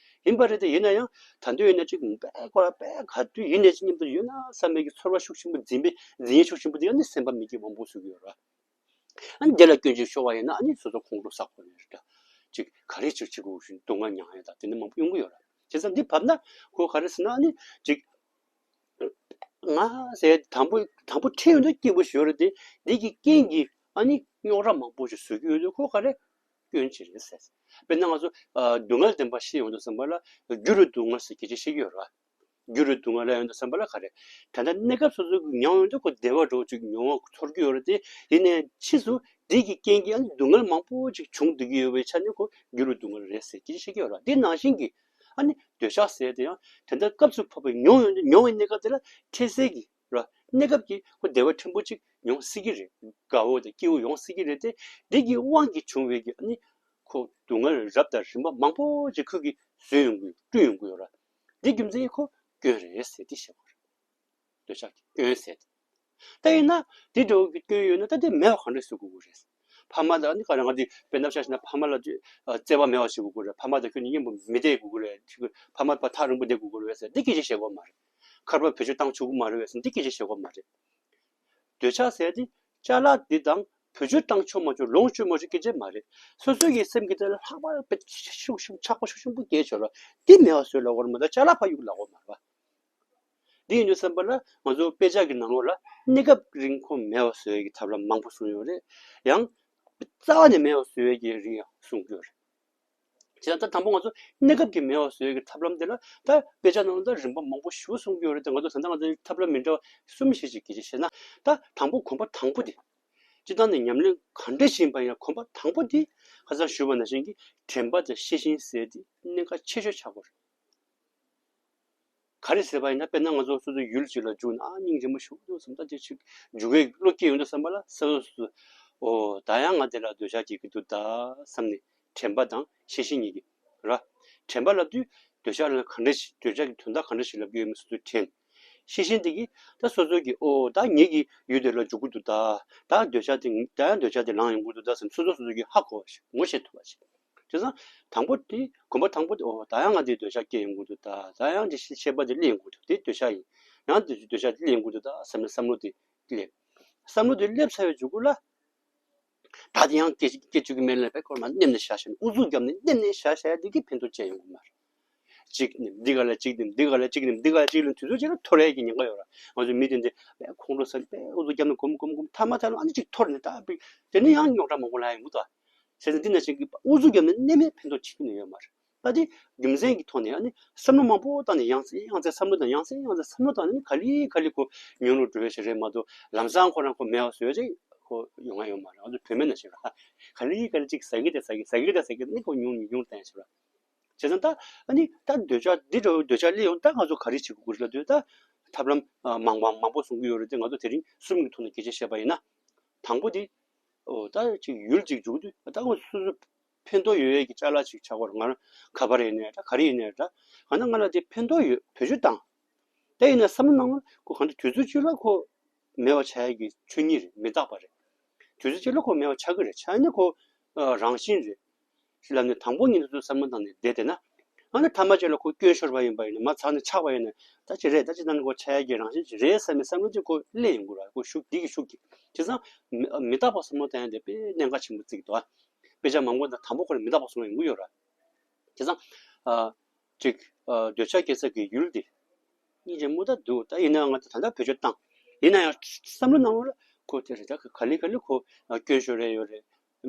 ཡིན་པ་རེད་དེ་ཡིན་ན་ཡང་ད་དུང་ཡིན་ན་ཅིག་དཔེ་ཁོ་རང་དཔེ་ག་དུས་ཡིན་ནའི་ཅིག་མཉམ་དུ་ཡོད་ན་བསམ་པའི་གི་ཚོར་བ་ཤུགས་ཆེན་པོ་འཛིན་པའི་འཛིན་ཡས་ཤུགས་ཆེན་པོ་དེ་ཡང་ནི་སེམས་པ་མི་སྐྱིད་མང་པོ་བཟོ་གི་ཡོད་རེད། ཨ་ནི་དེ་ལ་སྐྱོན་ཅིག་ཤོར་བ་ཡིན་ན་ཨ་ནི་སོ་སོ་ཁོང་ཁྲོ་ཟ་དགོས་རེད་འདྲ། ཅིག་ག་རེ་ཅིག་བྱེད་དགོས་ཤིང་སྡུག་བསྔལ་མྱང་ཡ་དང་དེ་འདྲ་མང་པོ་ཡོང་གི་ཡོད་རེད། བྱས་ཙང་འདི་བབས་ན་ཁོ་ག་རེ་ཟེར་ན་ཨ་ནི་ཅིག་ང་ཟེར་དང་པོ་དང་པོ་ཁྲིད་ཡོང་དུས་སྐྱིད་པོ་ཞིག་ཡོད་རེད་དེ་འདི་གི་རྐྱེན་གྱིས་ཨ་ནི་རྙོག་དྲ་མང་པོ་ཞིག་བཟོ་གི་ཡོད་དུས་ཁོ་ག་རེ་སྐྱོན་ཅིག་རེད་ཟེར། དཔེར་ན་ང་ཚོ་ཨ་སྡུག་བསྔལ་བདེན་པ་ཤེས་ཡོང་དུས་ཙམ་པ་ལ་རྒྱུ་རུ་སྡུག་བསྔལ་ཟེར་སྐད་ཆ་བཤད་ཀྱི་ཡོད་རེད་བ། རྒྱུ་རུ་སྡུག་བསྔལ་ལ་ཡོང་དུས་ཙམ་པ་ལ་ག་རེ། ད་ལྟ་གནས་སྐབས་སོ་སོ་གི་མྱོང་ཡོང་དུས་ཁོ་བདེ་བ་འདྲ་བོ་ཅིག་མྱོང་བ་ཚོར་གྱི་ཡོད་རེད་དེ། ཡིན་ནའི་ཕྱིས་སུ་འདི་གི་རྐྱེན་གྱིས་ཨ་ནི་སྡུག་བསྔལ་མང་པོ་ཅིག་བྱུང་བསྡད་ཀྱི་ཡོད་པའི་ཆ་ནས་ཁོ་རྒྱུ་རུ་སྡུག་བསྔལ་རེད་ཟེར་གྱི་བཤད་ཀྱི་ཡོད་རེད། འདི་ནང་བཞིན་གྱི་ཨ་ནི་འདོད་ཆགས་ཟེར་དེ་ཡང་དེ་འདྲ་སྐབས་སུ་བབ་པའི་མྱོང་ཡོང་དུས་མྱོང་བའི་གནས་སྐབས་དེ་ལ་འཕྲལ་སེལ་གྱི་ར་གནས་སྐབས་ཀྱི་ཁོ་བདེ་བ་ཕྲན་བུ་ཅིག་མྱོང་སྲིད་ཀྱི་རེད། དགའ་བོ་དང་སྐྱིད་བོ་ཡོང་སྲིད་ཀྱི་རེད་དེ། འདི་གི་དབང་གིས་བྱུང་བའི་གི་ཨ་ནི་ཁོ་སྡུག་བསྔལ་རབ་དང་རིམ་པ་མང་པོ་ཅིག་ཁོ་གིས་བཟོས་ཡོང་གི་བསྐྲུན་ཡོང་གི་ཡོད་རེད། འདི་རྒྱུ་མཚན་ཁོ་སྐྱོན་རེད་ཟེར་ཏེ་བཤད་པ་རེད། འདོད་ཆགས་ཀྱི་སྐྱོན་ཟེར་ཏེ། ད་ཡིན་ན་འདི་འདྲ་བོ་གི་སྐྱོན་ཡོད་ན་ད་འདི་མེད་པ་གང་འདྲ་བཟོ་དགོས་ཀྱི་རེད། ཕ་མ་ལ་ནི་ག་རེ་ང་འདི་དཔེར་ན་ཆ་བཞག་ན་ཕ་མ་ལ་ཅིག་ཨ་བརྩེ་བ་མེད་པ་བྱེད་དགོས་ཀྱི་རེད། ཕ་མ་དང་ཁྱོད་གཉིས་མཉམ་པོ་མི་བསྡད་དགོས་ཀྱི་རེད། ཕ་མ་པ་ཐག་རིང་པོ་བསྡད་དགོས་ཀྱི་རེད་ཟེར་འདི་སྐད་ཆ་བཤད་དགོས་མ་རེད། ཁ་པར་བེད་སྤྱོད་བཏང་ཆོག་གི་མ་རེད་ཟེར་འདི་སྐད་ཆ་བཤད་དགོས་མ་རེད། འདོད་ཆགས་ཟེར་དེ་ཅ་ལག་འདི་དང་བེད་སྤྱོད་བཏང་ཆོག་མ་ཆོག་ལོངས་སྤྱོད་མ་ཆོག་སྐད་ཆ་མ་རེད། སོ་སོ་གི་སེམས་ཀྱི་ཐད་ལ་ལྷག་པར་དཔེ་ཤུགས་ཤུགས་ཆགས་པ་ཤུགས་ཆེན་པོ་སྐྱེས་ཆོག་ལ་འདི་མེད་པ་བཟོས་ལབ་དགོས་རེད་མ་གཏོགས་ཅ་ལག་ཕར་གཡུག་ལབ་དགོས་མ་རེད་པ། འདི་ཡིན་དུས་ཙམ་པ་ལ་ང་ཚོ་དཔེ་ཆ་གི་ནང་ལོགས་ལ་གནས་སྐབས་རིང་ཁོ་མེད་པ་བཟོ་ཡས་ཀྱི་ཐབས་ལམ་མང་པོ་གསུངས་ཡོད་རེད། ཡང་རྩ་བ་ནས་མེད་པ་བཟོ་ཡས་ཀྱི་རིགས་ཡང་གསུངས་ཡོད་རེད། བྱས་ཙང་ད་དང་པོ་ང་ཚོ་གནས་སྐབས་ཀྱི་མེད་པ་བཟོ་ཡས་ཀྱི་ཐབས་ལམ་དེ་ལ་ད་དཔེ་ཆ་ནང་ལ་ད་རིམ་པ་མང་པོ་ཞེ་པོ་གསུངས་ཀྱི་ཡོད་རེད་དེ། ང་ཚོ་ད་ལྟ་ང་ཚོའི་ཐབས་ལམ་མི་འདྲ་བ་གསུམ་བཞི་ཞིག་གི་ཅིག་བཤད་ན། ད་དང་པོ་གོམ་པ་དང་པོ་དེ། སྤྱིར་བཏང་ནས་ཉམས་ལེན་ག་འདྲ་ཞིག་ཡིན་པ་ཡིན་ན་གོམ་པ་དང་པོ་དེ་ཁ་སང་ཞུས་པ་ནང་བཞིན་གྱི་དྲན་པ་དང་ཤེས་བཞིན་ཟེར་དེ་གནད་འགག་ཆེ་ཤོས་ཆགས་ཀྱི་ཡོད་རེད། ག་རེ་ཟེར་བ་ཡིན་ན་དཔེར་ན་ང་ཚོ་སོ་སོ་ཡུལ་ཅིག་ལ་འཇུག་ན་ཨ་སྙིང་རྗེ་མོ་ཞེ་པོ་འདུག་བསམ། ད་དེ་ཅིག་འཇུག་གི་བློ་སྐྱེ་ཡོང་དུས་བསམ་པ་ལ་སོ་སོ་སོ་སོ་ཨོ་ད་ཡང་ང་དེ་ལ་འདོད་ཆགས་སྐྱེ་གི་འདུག་ད་བསམ་ནས་དྲན་པ་དང་ཤེས་བཞིན་གཉིས་ཀྱི་ར། དྲན་པ་ལབ་དུས་འདོད་ཆགས་ལ་ག་འདྲ་ཞིག་འདོད་ཆགས་ཀྱི་དོན་དག་ག་འདྲ་ཞིག་ལབ་ཀྱི་ཡོད་མེད་སོ་སོས་དྲན། ཤེས་བཞིན་དེ་གིས་ད་སོ་སོ་གིས་ཨོ་ད་ངེད་ཀྱི་ཡུལ་དེ་ལ་འཇུག་གི་འདུག་ད། ད་འདོད་ཆགས་དེ་ད་ཡང་འདོད་ཆགས་དེ་ལངས་ཡོང་གི་འདུག་ད་བསམ་སོ་སོ་སོ་སོ་གིས་ཧ་གོ་བ་ཞིག་ངོ་ཤེས་ཐུབ་པ་ཞིག་བྱས་ཙང་དང་པོ་དེ་གོམ་པ་དང་པོ་དེ་ཨོ་ད་ཡང་ང་དེའི་འདོད་ཆགས་སྐྱེ་ཡོང་གི་འདུག་ད། ད་ཡང་དེ་ཤེས་པ་དེ་སླེབས་ཡོང་གི་འདུག་དེ་འདོད་ཆགས་ཡིན། ཡང་དེ་འདོད་ཆགས་དེ་སླེབས་ཡོང་གི་འདུག་ད་བསམ་ནས་བསམ་བློ་དེ་སླེབས། བསམ་བློ་དེ་སླེབས་ཚར་བའི་མཇུག་གུ་ལ། ད་དེ་ཡང་སྐད་སྐད་ཅིག་གི་མེད་ལ་དཔེ་སྐོར་མ་མནན་ནས་བཞག་བཞག་ནས་ཨུ་ཚུགས་བརྒྱབ་ནས་མནན་ནས་བཞག་བཞག་ཡ་དེ་གིས་ཕན་ཐོགས་ཅི་ཡང་ཡོང་གི་མ་རེད། གཅིག་ནས་འདི་ག་ལ་གཅིག་ནས་འདི་ག་ལ་གཅིག་ནས་འདི་ག་ལ་གཅིག་ལ་དུས་ཚོད་གཅིག་ལ་འཐོར་ཡས་ཀྱི་ཉེན་ཁ་ཡོད་ར། ང་ཚོ་མི་དེ་འདྲ་དཔེ་ཁོང་ཁྲོ་ཟ་ནས་དཔེ་ཨུ་ཚུགས་བརྒྱབ་ནས་གོམ་གོམ་གོམ་མཐའ་མ་མཐའ་ལ་ཨ་ནི་གཅིག་འཐོར་ནས་ད་དཔེ་དེ་ནས་ཡང་རྙོག་དྲ་མང་པོ་ལངས་ཡོང་གི་འདུག་བྱས་ཙང་འདི་ནང་བཞིན་གྱི་ཨུ་ཚུགས་བརྒྱབ་ནས་མནན་ནས་ཕན་ཐོགས་ཅི་ཡང་ཡོད་མ་རེད། ད་དེ་རྒྱུ་མཚན་གྱི་ཐོག་ནས་ཨ་ནི་བསམ་བློ་མང་པོ་བཏང་ནས་ཡང་སེ་ཡང་སེ་བསམ་བློ་དང་ཡང་སེ་ཡང་སེ་བསམ་བློ་བཏང་ནས་ག་ལེ་ག་ལེ་ཁོ་ཉོན་རུ་འགྲོ་བའི་ཞིག་རེད་མ་གཏོགས་ལམ་སང་ཁོ་རང་ཁོ་མེད་པ་བཟོས་ཅིག་ཁོ་ཡོང་ང་ཡོད་མ་རེད། ང་ཚོ་བུད་མེད་ནང་བཞིན་ར་ག་ལེ་ག་ལེ་ཅིག་ཟ་གི་དེ་ཟ་གི་ཟ་གི་དེ་ཟ་གི་ནི་ཁོ་ཉུང་ཉུང་ཉུང་བཏང་ཞིག་ར། བྱས་ཙང་ད་ཨ་ནི་ད་འདོད་ཆགས་འདི་འདྲ་བའི་འདོད་ཆགས་སླེབས་ཡོང་ད་ང་ཚོ་ག་རེ་བྱེད་དགོས་ཀྱི་རེད་ལབ་དུས་ད་ ཐབས་ལམ་ཨ་མང་མང་མང་པོ་གསུང་གི་ཡོད་རེད་དེ། ང་ཚོ་དེ་རིང་གསུམ་གྱི་ཐོག་ནས་སྐད་ཆ་བཤད་པ་ཡིན་ན། དང་པོ་དེ། ཨོ་ད་ཅིག་ཡུལ་ཅིག་འཇུག་དུས་ད་ཁོ་སོ་སོ་ཕན་ཐོགས་ཡོད་ཡས་ཀྱི་ཅ་ལག་ཅིག་ཆགས་པར། ང་རང་ཁ་པར་ཡིན་ནའི་འདྲ། ག་རེ་ཡིན་ནའི་འདྲ། གང་ལྟར་ང་ལ་དེ་ཕན་ཐོགས་ཡོད། བེད་སྤྱོད་བཏང་། དེ་ཡིན་ན་བསམ་བློ་གནང་བ་ཁོ་གང་ལྟར་དུས་ཚོད་གཅིག་ལ་ཁོ་མེད་པ་ཆགས་ཡས་ཀྱི་ཆོས་ཉིད་རེད། མི་རྟག་པ་རེད། དུས་ཚོད་གཅིག་ལ་ཁོ་མེད་པ་ཆགས་ཀྱི་རེད། ཆགས་ནས་ཁོ་ཨ་རང་བཞིན་རེད། ལབ་ནས་དང་པོ་ཉིད་དུ་བསམ་བློ་བཏང་ནས་བསྡད་བསྡད་ན། ཨ་ནི་ཐ་མ་ཅིག་ལ་ཁོ་སྐྱོན་ཤོར་བ་ཡིན་པ་ཡིན་ན། མ་ཚར་ནས་ཆགས་པ་ཡིན་ན། ད་ཅི་རེད། ད་ཅི་ད་ནི་ཁོ་ཆགས་ཡ་གི་རང་བཞིན་ཅིག་རེད་བསམ་པའི་བསམ་བློ་ཅིག་ཁོ་སླེབས་ཡོང་གི་རེད། ཁོ་ཤུགས་འདི་གི་ཤུགས་ཀྱིས། བྱས་ཙང་མི་མི་རྟག་པ་བསམ་བློ་བཏང་ཡ་དེ་དཔེ་གནད་འགག་ཆེན་པོ་བརྩི་གི་འདུག་ཨ། དཔེ་ཆ་མང་པོ་ན་དང་པོ་ཁོ་ལ་མི་རྟག་པ་བསམ་བློ་ཡོང་གི་ཡོད་རེད། བྱས་ཙང་ཨ་ཅིག་ཨ་འདོད་ཆགས་སྐྱེ་ས་གི་ཡུལ་དེ་སྙིང་རྗེ་མོ་ད་འདུག་ད་ཡིན་ནའང་ང་ད་ལྟ་བེད་སྤྱོད་བཏང་། ཡིན་ན་ཡང་བསམ་བློ་ནང་ལ་ཁོ་དེ་རེད། ད་ག་ལེ་ག་ལེ་ཁོ་ཨ་སྐྱོན་ཤོར་རེ་ཡོད་རེད།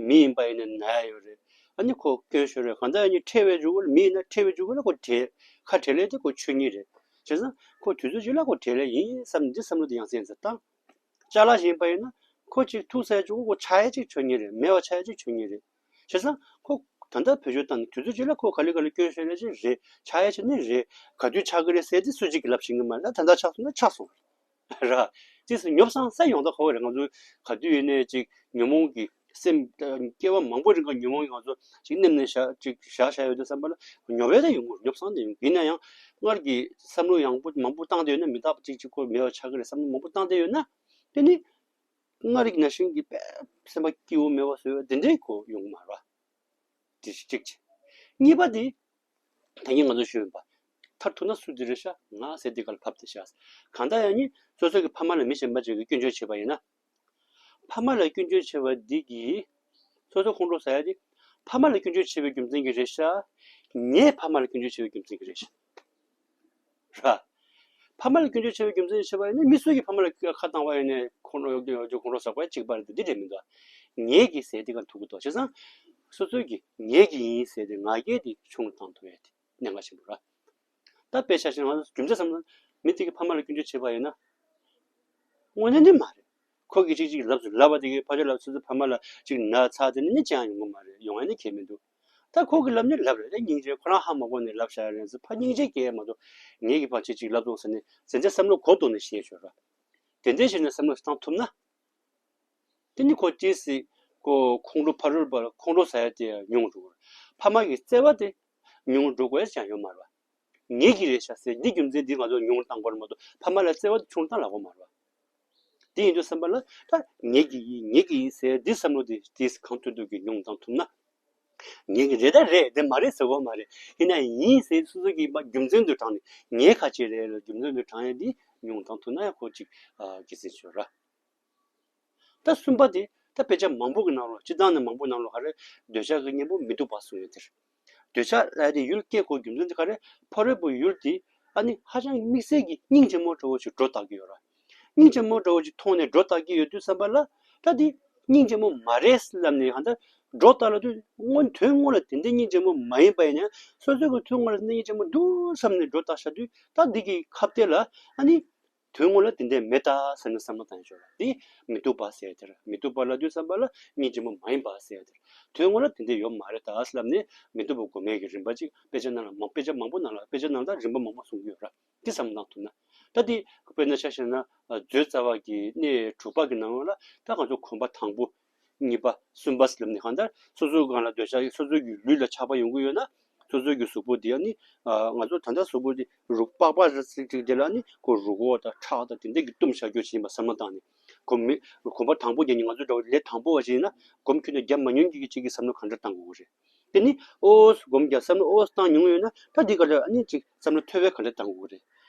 མི་ཡིན་པ་ཡིན་ན་ན་ཡ་ཡོད་རེད། ཨ་ནི་ཁོ་སྐྱོན་ཤོར་རེད། གང་ལྟར་ཨ་ནི་ཁྲེལ་བའི་འཇུག་གུ་ལ། མི་ཡིན་ན་ཁྲེལ་བའི་འཇུག་གུ་ལ་ཁོ་བྲེལ། ཁ་བྲལ་ལས་དེ་ཁོ་ཆོས་ཉིད་རེད། བྱས་ཙང་ཁོ་དུས་ཚོད་ཅིག་ལ་ཁོ་བྲེལ་ལས་ཡིན་བསམ་འདི་བསམ་བློ་དེ་ཡང་སེ་ཡང་སེ་བཏང་། ཅ་ལག་ཅིག་ཡིན་པ་ཡིན་ན་ཁོ་ཅིག་ཐུག་ས་ཡ་འཇུག་གུ་ཁོ་ཆགས་ཡ་ཅིག་ཆོས་ཉིད་རེད། མེད་པ་ཆགས་ཡ་ཅིག་ཆོས་ཉིད་རེད། བྱས་ཙང་ཁོ་ད་ལྟ་བེད་སྤྱོད་བཏང་ནས་དུས་ཚོད་ཅིག་ལ་ཁོ་ག་ལེ་ག་ལེ་སྐྱོན་ཤོར་ཡ་ཅིག་རེད། ཆགས་ཡ་ཅིག་ནི་རེད། ག་དུས་ཆགས་ཀྱི་རེད་ཟེར་དེ་སུ་གཅིག་གིས་ལབ་ཤེས་ཀྱི་མ་རེད། ད་ད་ལྟ་ཆགས་སོང་ན་ཆགས་སོང་། ར། ཅིས་ཉོབ་སང་ས་ཡོང་ད་གོ་རེད། ང་ཚོ་ག་དུས་ཡིན་ནའི་ཅིག་ཉོན་མོངས་ཀྱི་སེམས། སྐྱེ་བ་མང་པོ་རིང་ག་ཉོན་མོངས་ཀྱི་ང་ཚོ་ཅིག་མནན་ནས་བཞག་ཅིག་བཞག་བཞག་ཡོད་དུས་ཙམ་པ་ལ་ཉོབ་ཡ་ད་ཡོང་གི་རེད། ཉོབ་སང་ད་ཡོང་གི། ཡིན་ན་ཡང་སྔར་གྱི་བསམ་བློ་ཡང་པོ་མང་པོ་བཏང་བསྡད་ཡོད་ན། མི་རྟག་པ་ཅིག་ཅིག་ཁོ་མེད་པ་ཆགས་ཀྱི་རེད་བསམ་བློ་མང་པོ་བཏང་བསྡད་ཡོད་ན། དེ་ནི་སྔར་གྱི་ན་གཞོན་གྱི་དཔེ་སེམས་པ་སྐྱིད་པོ་མེད་པ་བཟོ་ཡ་དེ་འདྲའི་ཁོ་ཡོང་གི་མ་རེད་བ། དེ་གཅིག་བྱས། གཉིས་པ་དེ། ད་གིན་ང་ཚོ་ཞུས་ཡིན་པ། མཐར་ཐུག་ན་སུ་དེ་རེད་ཤག་ང་ཟེར་དེ་ག་ལ་བབས་ཏེ་ཤག་གང་ལྟར་ཡང་ནི་སོ་སོ་གི་ཕ་མ་ལ་མི་གཞན་པ་ཅིག་གིས་སྐྱོན་བརྗོད་བྱས་པ་ཡིན་ན། ཕ་མ་ལ་སྐྱོན་བརྗོད་བྱས་པ་འདི་གིས་སོ་སོ་ཁོང་ཁྲོ་ཟ་ཡ་དེ་ཕ་མ་ལ་སྐྱོན་བརྗོད་བྱས་པའི་རྒྱུ་མཚན་གྱིས་རེད་ཤག་ངའི་ཕ་མ་ལ་སྐྱོན་བརྗོད་བྱས་པའི་རྒྱུ་མཚན་གྱིས་རེད་ཤག་ར། ཕ་མ་ལ་སྐྱོན་བརྗོད་བྱས་པའི་རྒྱུ་མཚན་ཞེས་པ་ཡིན་ན། མི་སུ་གིས་ཕ་མ་ལ་ཁ་བཏང་བ་ཡིན་ནའི་ཁོང་ཁྲོ་ཡོད་ཀྱི་ཡོད་ཀྱི་ཁོང་ཁྲོ་ཟ་དགོས་གཅིག་པ་རེད་དེ། འདི་རེད་མི་འདུག་ངེད་ཀྱིས་ཟེར་དེ་ག་ཐུག་གི་འདུག་བྱས་ཙང་སོ་སོ་གིས་ངེད་ཀྱིས་ཡིན་ཟེར་དེ། ང་རྒྱལ་དེ་ཆུང་རུ་བཏང་ཐུབ་ཡས་དེ་གནད་འགག་ཆེན་པོ་རེད། ད་དཔེ་ཆ་བཞག་ན་རྒྱུ་མཚན་བསམ་ན། མི་དེ་གིས་ཕ་མ་ལ་སྐྱོན་བརྗོད་བྱས་པ་ཡིན་ན། དངོས་གནས་ནི་མ་རེད། ཁོ་གིས་གཅིག་གཅིག་ལབ་སོང་། ལབ་པ་དེ་གིས་ཕར་ཕྱོགས་ལ་སོ་སོའི་ཕ་མ་ལ་གཅིག་ན་ཚ་དེ་ནི་ནི་ཅང་ཡོང་གི་མ་རེད། ཡོང་ཡ་ནི་གང་ཡང་མི་འདུག་ད་ཁོ་གིས་ལབ་ནི་ལབ་རེད། ད་སྙིང་རྗེ། ཁོ་རང་ཧ་མ་གོ་ནས་ལབ་བཞག་རེད་ཟེར། ཕར་སྙིང་རྗེ་སྐྱེ་ཡ་མ་གཏོགས་ངེད་ཀྱིས་ཕར་ཅིག་ཅིག་ལབ་སོང་ཟེར་ནས་ཟེར་འདྲ་བསམ་བློ་གོ་ལྡོག་ནས་བཤད་ཤོར་ར། དེ་འདྲའི་བྱས་ནས་བསམ་བློ་བཏང་ཐུབ་ན། དེ་ནི་ཁོ་ཅིག་སྲིད་ཁོ་ཁོང་ཁྲོ་ཕ་རོལ་པོ་ལ་ཁོང་ཁྲོ་ཟ་ཡ་དེ་ཉུང་འགྲོ་གི་རེད། ཕ་མ་གི་བརྩེ་བ་དེ་ཉུང་འགྲོ་དགོས་ཡ་ཅང་ཡོད་མ་རེད་བ། ངེད་ཀྱི་རེད་ཤག་ཟེར་འདི་རྒྱུ་མཚན་འདི་ང་ཚོ་ཉུང་རུ་བཏང་དགོས་རེད་མ་གཏོགས་ཕ་མ་ལ་བརྩེ་བ་དེ་ཆུང་རུ་བཏང་ལ་གོ་མ་རེད་བ། དེ་ཡིན་དུས་བསམ་པ་ལ་ད་ངེད་ཀྱི་ཡིན་ངེད་ཀྱི་ཡིན་ཟེར་འདི་བསམ་བློ་དེ་དེ་གང་ཐུབ་ཐུབ་ཀྱིས་ཉུང་བཏང་ཐུབ་ན། ངེད་ཀྱི་རེད་ད་རེད། དེ་མ་རེད་ཟེར་དགོས་མ་རེད། ཡིན་ན་ཡིན་ཟེར་སོ་སོ་གིས་མ་རྒྱུ་མཚན་དུ་དྲངས་ནས་ངའི་ཁ་ཆེ་རེད་ལ་རྒྱུ་མཚན་དུ་དྲངས་ཡ་འདི་ཉུང་བཏང་ཐུབ་ན་ཡང་ཁོ་ཅིག་ཨ་གི་ཟེར་ཆོག་ར། ད་གསུམ་པ་དེ་ད་དཔེ་ཆ་མང་པོ་གི་ནང་ལོགས་སྤྱིར་བཏང་ནས་མང་པོ་ནང་ལོགས་ག་རེ། འདོད་ཆགས་ཀྱི་གཉེན་པོ་མི་སྡུག་པ་གསུངས་ཡོད་དེ་རེད། འདོད་ཆགས་ལབ་ཡ་དེ་ཡུལ་སྐྱེ་དགོས་རྒྱུ་མཚན་དེ་ག་རེ། ཕ་རོལ་པོའི་ཡུལ་དེ་ཨ་ནི་ཧ་ཅང་དམིགས་བསལ་གྱི་སྙིང་རྗེ་མོ་འདྲ་བོ་ཞིག་སྒྲོ་བཏགས་ཀྱི་ཡོད་ར། སྙིང་རྗེ་མོ་འདྲ་བོ་ཞིག་མཐོང་ནས་སྒྲོ་བཏགས་ཀྱི་ཡོད་དུས་ཙམ་པ་ལ། ད་དེ་སྙིང་རྗེ་མོ་མ་རེད་ལབ་ནས་གང་ལྟར་སྒྲོ་བཏགས་ལབ་དུས་སྔོན་དོན་དངོས་ལ་དེ་འདྲའི་སྙིང་རྗེ་མོ་མ་ཡིན་པ་ཡིན་ན་ཡང་། སོ་སོའི་གི་དོན་དངོས་ལ་དེ་འདྲའི་སྙིང་རྗེ་མོ་འདུག་བསམ་ནས་སྒྲོ་བཏགས་བཞག་དུས། ད་འདི་གི་ཁ་གཏད་ལ་ཨ་ནི། དོན་དངོས་ལ་དེ་འདྲས་མེད་ད་ཟེར་ནས་བསམ་བློ་བཏང་ཡོད་ར། འདི་མི་སྡུག་པ་ཟེར་དེ་ར། མི་སྡུག་པ་ལབ་དུས་ཙམ་པ་ལ་སྙིང་རྗེ་མོ་མ་ཡིན་པ་ཟེར་དེ་ར། དོན་དངོས་ལ་དེ་འདྲས་ཡོད་མ་རེད་ད་ལབ་ནས་མི་སྡུག་པ་སྒོམ་ཡས་ཀྱི་རིམ་པ་ཅིག་དཔེ་ཆ་ནང་ལ་མང་། དཔེ་ཆ་མང་པོ་ནང་ལ། དཔེ་ཆ་ནང་ལ་རིམ་པ་མང་པོ་གསུངས་ཡོད་ར། འདི་བསམ་བློ་བཏང་ཐུབ་ན། ད་འདི་དཔེར་ན་ཆ་བཞག་ན་མཛོད་རྩ་བ་གི་གནས་དྲུག་པ་གི་ནང་ལ་ད་ང་ཚོ་གོམ་པ་དང་པོ། གཉིས་པ། གསུམ་པ་ཟེར་ལབ་ནས་གང་ལྟར་སོ་སོའི་སྒང་ལ་འདོད་ཆགས། སོ་སོའི་གི་ལུས་ལ་ཆགས་པ་ཡོང་གི་ཡོད་ན། སོ་སོའི་གི་གཟུགས་པོ་འདི་ཨ་ནི། ང་ཚོ་ད་ལྟ་གཟུགས་པོ་འདི་རུས་པགས་པ་ར་ཚིག་ཚིག་དེ་ལ་ཨ་ནི་ཁོ་རུས་ཁོག་དང་ཁྲག་དང་དེ་འདྲ་གི་བཏུམས་བཞག་རྒྱུ་ཞིག་ཡིན་པ་བསམ་བློ་བཏང་ནས། གོམ་མི་གོམ་པ་དང་པོ་རྒྱག་ནས་ང་ཚོ་འདྲ་བོ་ལས་དང་པོ་བ་ཞིག་ཡིན་ན་གོམ་ཁྱོན་ནས་རྒྱག་མ་མྱོང་མཁན་གྱི་གཅིག་གི་བསམ་བློ་གང་འདྲ་བཏང་དགོས་ཀྱི་རེད། དེ་ནི་ཨོ་སྒོམ་རྒྱག་བསམ་བློ་ཨོ་བཏང་མྱོང་ཡོད་ན་ད་འདི་ག་ལ་ཨ་ནི་ཅིག་བསམ་བློ་ཐོལ་པའི་ག་ལེར་བཏང་དགོས་རེད།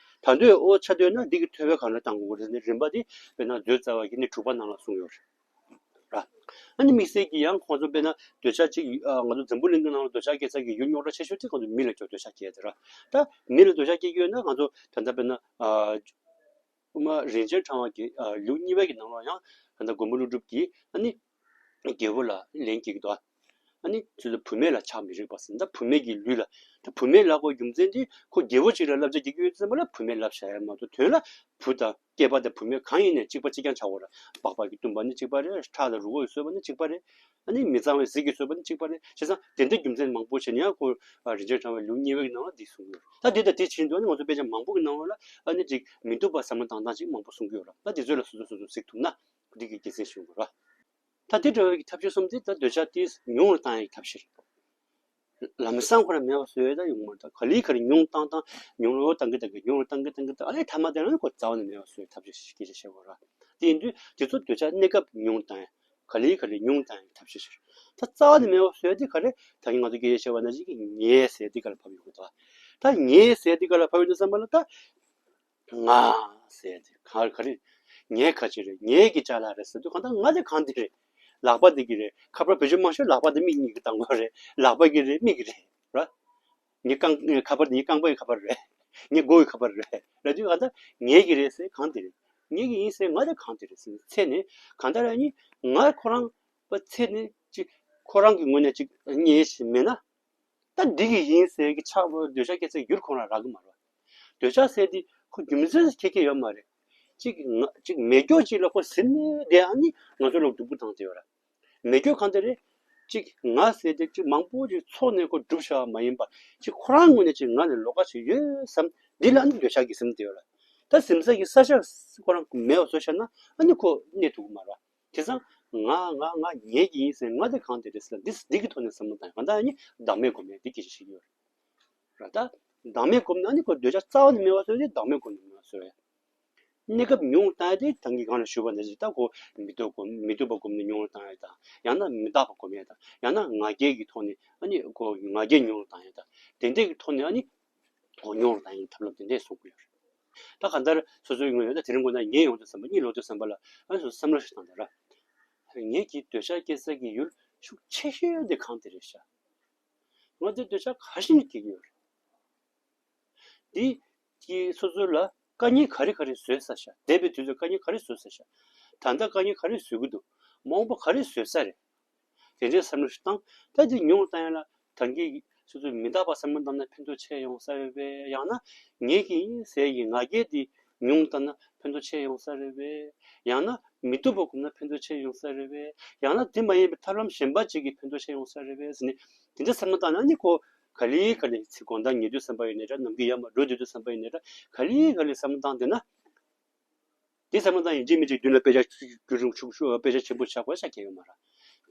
ད་དུང་ཨོ་ཆགས་འདོད་ན་འདི་གི་ཐོལ་པའི་ག་ལེར་བཏང་དགོས་རེད་ཟེར་ནས་རིམ་པ་འདི་དཔེར་ན་མཛོད་རྩ་བ་གི་གནས་དྲུག་པ་ནང་ལ་གསུངས་ཡོད་རེད། ཨ་ནི་དམིགས་བསལ་གྱི་ཡང་ཁོང་ཚོ་དཔེར་ན་འདོད་ཆགས་ཅིག་ང་ཚོ་འཛམ་བུ་གླིང་གི་ནང་ལ་འདོད་ཆགས་སྐྱེ་ས་གི་ཡུལ་རྙོག་དྲ་ཆེ་ཤོས་དེ་ཁོང་ཚོ་མི་ལ་ཀྱང་འདོད་ཆགས་སྐྱེ་ཡ་དེ་རེད། ད་མི་ལ་འདོད་ཆགས་སྐྱེ་གི་ཡོད་ན་ང་ཚོ་ད་ལྟ་དཔེར་ན་དབུ་མ་རིན་ཆེན་ཕྲེང་བ་གི་ལེའུ་གཉིས་པ་གི་ནང་ལ་ཡང་ད་ལྟ་མགོན་པོ་ཀླུ་སྒྲུབ་ཀྱིས་ཨ་ནི། རྒྱལ་པོ་ལ་ལན་སྐྱེལ་གྱི་འདུག་ཨ་ནི་ཁྱོད་ཚོ་བུད་མེད་ལ་ཆགས་མི་རིགས་པ་ཟེར་ན། ད་བུད་མེད་ཀྱི་ལུས་ལ། ད་བུད་མེད་ལབ་དགོས་རྒྱུ་མཚན་དེ་ཁོ་རྒྱལ་པོ་གཅིག་ལ་བསླབ་བྱ་རྒྱག་གི་ཡོད་ཙམ་པ་ལ་བུད་མེད་ལབ་བྱ་ཡ་མ་གཏོགས། དོན་ལ་བུ་དང་སྐྱེས་པ་དང་བུད་མེད་གང་ཡིན་ནའི་གཅིག་པ་གཅིག་རྐྱང་ཆགས་དགོས་ར། པགས་པ་གིས་བཏུམས་པ་ནི་གཅིག་པ་རེད། ཁྲག་དང་རུས་ཁོག་གིས་གསོས་པ་ནི་གཅིག་པ་རེད། ཨ་ནི་མི་གཙང་བའི་ཟིལ་གྱིས་གསོས་པ་ནི་གཅིག་པ་རེད། བྱས་ཙང་དེ་འདྲའི་རྒྱུ་མཚན་མང་པོ་བྱས་ནས་ཡང་ཁོ་རིན་ཆེན་ཕྲེང་བའི་ལེའུ་གཉིས་པའི་ནང་ལ་འདི་གསུངས་ཡོད། ད་དེ་དང་དེ་བྱེད་འདུག་ཨ་ནི་ང་ཚོ་དཔེ་ཆ་མང་པོ་གི་ནང་ལ་ཨ་ནི་ཅིག་མི་སྡུག་པ་བསམ་བློ་བཏང་སྟངས་ཅིག་མང་པོ་གསུང་གི་ཡོད་ར། ད་དེ་ཚོ་ལ་སོ་སོ་སོ་སོ་གཟིགས་ཐུབ་ན་འགྲིག་གི་དགེ་མཚན་ཞུ་དགོས་ར། ད་དེ་འདྲ་བའི་ཐབས་ཤེས་གསུམ་དེ་ད་འདོད་ཆགས་དེ་ཉུང་རུ་བཏང་ཡའི་ཐབས་ཤེས་རེད། ལམ་སང་ཁོ་རང་མེད་པ་བཟོ་ཡ་ད་ཡོང་མ་རེད། ད་ག་ལེ་ག་ལེ་ཉུང་བཏང་བཏང་ཉུང་རུ་བཏང་གི་བཏང་གི་ཉུང་རུ་བཏང་གི་བཏང་གི་ད་ཨ་ལས་ཐ་མ་དེ་ལ་ཁོ་རྩ་བ་ནས་མེད་པ་བཟོ་ཡའི་ཐབས་ཤེས་ཤིག་སྐད་ཆ་བཤད་དགོས་ར། དེ་ཡིན་དུས་དེ་ཚོ་འདོད་ཆགས་གནས་སྐབས་ཉུང་བཏང་ཡ། ག་ལེ་ག་ལེ་ཉུང་བཏང་ཡའི་ཐབས་ཤེས་ཤིག་ད་རྩ་བ་ནས་མེད་པ་བཟོ་ཡ་དེ་ག་རེ། ད་གིན་ང་ཚོ་སྐད་ཆ་བཤད་པ་ནང་བཞིན་གྱི་ངའི་ཟེར་དེ་ག་ལ་བབས་ཡོང་གི་འདུག་ད་ངའི་ཟེར་དེ་ག་ལ་བབས་ཡོང་དུས་ཙམ་པ་ལ་ད། ང་ཟེར་དེ་ག་ག་རེ། ངའི་ཁ་ཅིག་རེད། ངའི་གི་ཅ་ལག་རེད་ཟེར་དུས་གང་ལྟར་ང་དེ་གང་དེ་རེད། ལག་པ་དེ་གི་རེད། ཁ་པར་བེད་སྤྱོད་མང་ཤོས་ལག་པ་དེ་མིག་གཉིས་ཀྱིས་བལྟ་དགོས་རེད། ལག་པ་གི་རེད། མིག་གི་རེད། ར། ངའི་རྐང་ཁ་པར་དེ་ངའི་རྐང་པའི་ཁ་པར་རེད། ངའི་མགོ་གི་ཁ་པར་རེད། རེད་དུས་གང་ལྟར་ངའི་གི་རེད་ཟེར་གང་དེ་རེད། ངའི་གི་ཡིན་ཟེར་ང་དེ་གང་དེ་རེད་ཟེར་ཚེ་ནས་གང་ལྟར་ཡང་ནི་ང་ཁོ་རང་པ་ཚེ་ནས་ཅིག་ཁོ་རང་གི་ངོས་ནས་ཅིག་ངའི་ཞིག་མེད་ན། ད་འདི་གི་ཡིན་ཟེར་གི་ཆགས་པ་འདོད་ཆགས་སྐྱེ་ཚེ་ཡུལ་ཁོ་རང་རག་གི་མ་རེད། འདོད་ཆགས་ཟེར་འདི་ཁོ་རྒྱུ་མཚན་ཁྱད་ཁྱད་ཡོད་མ་རེད། གཅིག་ང་གཅིག་མེད་སྐྱོ་གཅིག་ལ་ཁོ་ཟིན་ནས་བསྡད་ཨ་ནི་ང་ཚོ་ལ་སྡུག་པོ་བཏང་དེ་ཡོད་ར། མེད་སྐྱོ་གང་དེ་རེད། གཅིག་ང་ཟེར་དེ་གཅིག་མང་པོ་ཅིག་ཚོགས་ནས་ཁོ་སྒྲུབ་བྱ་བ་མ་ཡིན་པ། གཅིག་ཁོ་རང་ངོས་ནས་གཅིག་ང་ནས་ལོགས་ཀ་ཞིག་ཡོད་བསམ། འདི་ལ་ཨ་ནི་འདོད་ཆགས་ཀྱིས་ཟིན་དེ་ཡོད་ར། ད་ཟིན་ས་གི་ས་ཆ་ཁོ་རང་མེད་པ་བཟོ་བྱས་ན་ཨ་ནི་ཁོ་གནས་ཐུབ་ཀྱི་མ་རེད། དེ་ཙང་ང་ང་ང་ངེད་ཀྱི་ཡིན་ཟེར་ང་དེ་གང་དེ་རེད་ཟེར་ལ་འདི་འདི་གི་ཐོག་ནས་བསམ་བློ་བཏང་ཡ། གང་ལྟར་ཨ་ནི་བདག་མེད་སྒོམ་ཡ་འདི་སྐད་ཆ་བཤད་ཀྱི་ཡོད་རེད། ད་བདག་མེད་སྒོམ་ན་ཨ་ནི་ཁོ་འདོད་ཆགས་རྩ་བ་ནས་མེད་པ་བཟོ་ཡ་དེ་བདག་མེད་སྒོམ་ནས་མེད་པ་བཟོ་ཡ། གནས་སྐབས་ཉུང་བཏང་ཡ་དེ་ད་གིན་གོང་ལ་ཞུས་པ་ནང་བཞིན་ད་ཁོ་མི་སྡུག་སྒོམ་མི་སྡུག་པ་སྒོམ་ནས་ཉུང་བཏང་ཡ་དང་། ཡང་ན་མི་རྟག་པ་སྒོམ་ཡ་དང་། ཡང་ན་ང་རྒྱལ་གྱི་ཐོག་ནས་ཨ་ནི་ཁོ་ང་རྒྱལ་ཉུང་བཏང་ཡ་དང་། དེ་འདྲ་གི་ཐོག་ནས་ཨ་ནི་ཁོ་ཉུང་བཏང་ཡ་ཐབས་ལམ་དེ་འདྲ་གསུང་གི་ཡོད་རེད། ད་གང་ལྟར་སོ་སོའི་ངོས་ནས་ད་དེ་རིང་དགོང་དག་ངས་ཡོང་དུས་ཙམ་པ་གཉིད་ལོག་དུས་ཙམ་པ་ལ་ཨ་ནི་སོ་སོ་བསམ་བློ་ཞིག་བཏང་དང་ར། ངེད་ཀྱི་འདོད་ཆགས་སྐྱེ་ས་གི་ཡུལ་ཤུགས་ཆེ་ཤོས་དེ་གང་དེ་རེད་ཤག་ང་ཚོའི་འདོད་ཆགས་ག་ཤེད་ནས་སྐྱེ་གི་ཡོད་རེད། འདི་གིས་སོ་སོ་ལ་དཀའ་ངལ་ག་རེ་ག་རེ་བཟོས་ཚར་ཤག་འདས་པའི་དུས་ཚོད་དཀའ་ངལ་ག་རེ་བཟོས་ཚར་ཤག་ད་ལྟ་དཀའ་ངལ་ག་རེ་བཟོ་གི་འདུག་མ་འོངས་པ་ག་རེ་བཟོ་ས་རེད། དེ་འདྲའི་བསམ་བློ་ཞིག་བཏང་། ད་དེ་ཉུང་བཏང་ཡ་ལ་ད་གིན་སོ་སོའི་མི་རྟག་པ་བསམ་བློ་བཏང་ན་ཕན་ཐོགས་ཆེ་ཡོང་ས་རེད་པས། ཡང་ན་ངེད་ཀྱི་ཡིན་ཟེར་གྱི་ང་རྒྱལ་དེ་ཉུང་བཏང་ན་ཕན་ཐོགས་ཆེ་ཡོང་ས་རེད་པས། ཡང་ན་མི་སྡུག་པ་སྒོམ་ན་ཕན་ཐོགས་ཆེ་ཡོང་ས་རེད་པས། ཡང་ན་དེ་མ་ཡིན་པའི་ཐབས་ལམ་གཞན་པ་ཅིག་གིས་ཕན་ཐོགས་ཆེ་ཡོང་ས་རེད་པས་ཟེར་ནས་དེ་འདྲ་བསམ་བློ་བཏང་ན་ནི་ཁོ་ག་ལེ་ག་ལེ་ཚེ་དགོང་དག་ཉལ་དུས་ཙམ་པ་ཡིན་ནའི་འདྲ། ནམ་རྒྱུན་ཡར་མར་འགྲོ་སྡོད་དུས་ཙམ་པ་ཡིན་ནའི་འདྲ། ག་ལེ་ག་ལེ་བསམ་བློ་བཏང་བསྡད་ན། དེ་བསམ་བློ་བཏང་ཡིན་གཅིག་མིན་གཅིག་མདུན་ལ་དཔེ་ཆ་བསྒྱུར་རིང་ཆུང་ཆུང་དཔེ་ཆ་ཆེན་པོ་ཆགས་པ་ཆགས་ཀྱི་ཡོད་མ་རེད།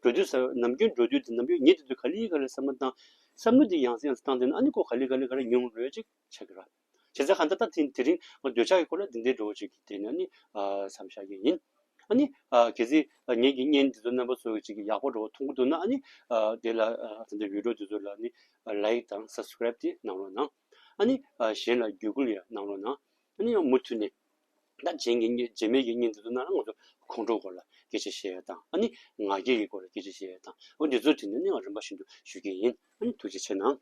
འགྲོ་དུས་ས་ནམ་རྒྱུན་འགྲོ་དུས་དེ་ནམ་རྒྱུན་ཉལ་དུས་དུས་ག་ལེ་ག་ལེ་བསམ་བློ་བཏང་། བསམ་བློ་དེ་ཡང་སེ་ཡང་སེ་བཏང་བསྡད་ན་ཨ་ནི་ཁོ་ག་ལེ་ག་ལེ་ག་ལེ་ཉུང་རུ་ཅིག་ཆགས་ཀྱི་རེད། བྱས་ཙང་གང་ལྟར་ད་དེ་དེ་རིང་ང་འདོད་ཆགས་ཀྱི་སྐོར་ལ་འདི་འདྲའི་འདྲ་བོ་ཅིག་དེ་ནི་ཨ་ནི་ཨ་མཚམས་བཞག་གི་ཡིན། ཨ་ནི་ཨ་གལ་སྲིད་ངེད་ཀྱི་བརྙན་འདི་ཚོ་རྣམ་པ་ཚོ་ཅིག་ཡག་པོ་འདྲ་བོ་མཐོང་གི་འདུག་ན་ཨ་ནི་ཨ་དེ་ལ་ཨ་ད་ལྟ་བི་ཌིའོ་འདི་ཚོ་ལ་ནི་ལའིཀ་དང་སབ་སི་ཀ་རེབ་དེ་གནང་རོགས་གནང་། ཨ་ནི་ཨ་གཞན་ལ་བརྒྱུད་སྐུལ་ཡང་གནང་རོགས་གནང་། ཨ་ནི་ཡང་མུ་མཐུད་ནས་ད་རྗེས་ཀྱི་རྗེས་མའི་གི་བརྙན་འདི་ཚོ་ནང་ལ་ང་ཚོ་ཁོང་ཁྲོ་སྐོར་ལ་སྐད་ཆ་བཤད་ཡ་དང་། ཨ་ནི་ང་རྒྱལ་གྱི་སྐོར་ལ་སྐད་ཆ་བཤད་ཡ་དང་། འོ་འདི་ཚོ་དེ་ནས་ནི་ང་རིམ་པ་བཞིན་དུ་ཞུ་གི་ཡིན། ཨ་ནི་ཐུགས་རྗེ་ཆེ་གནང་།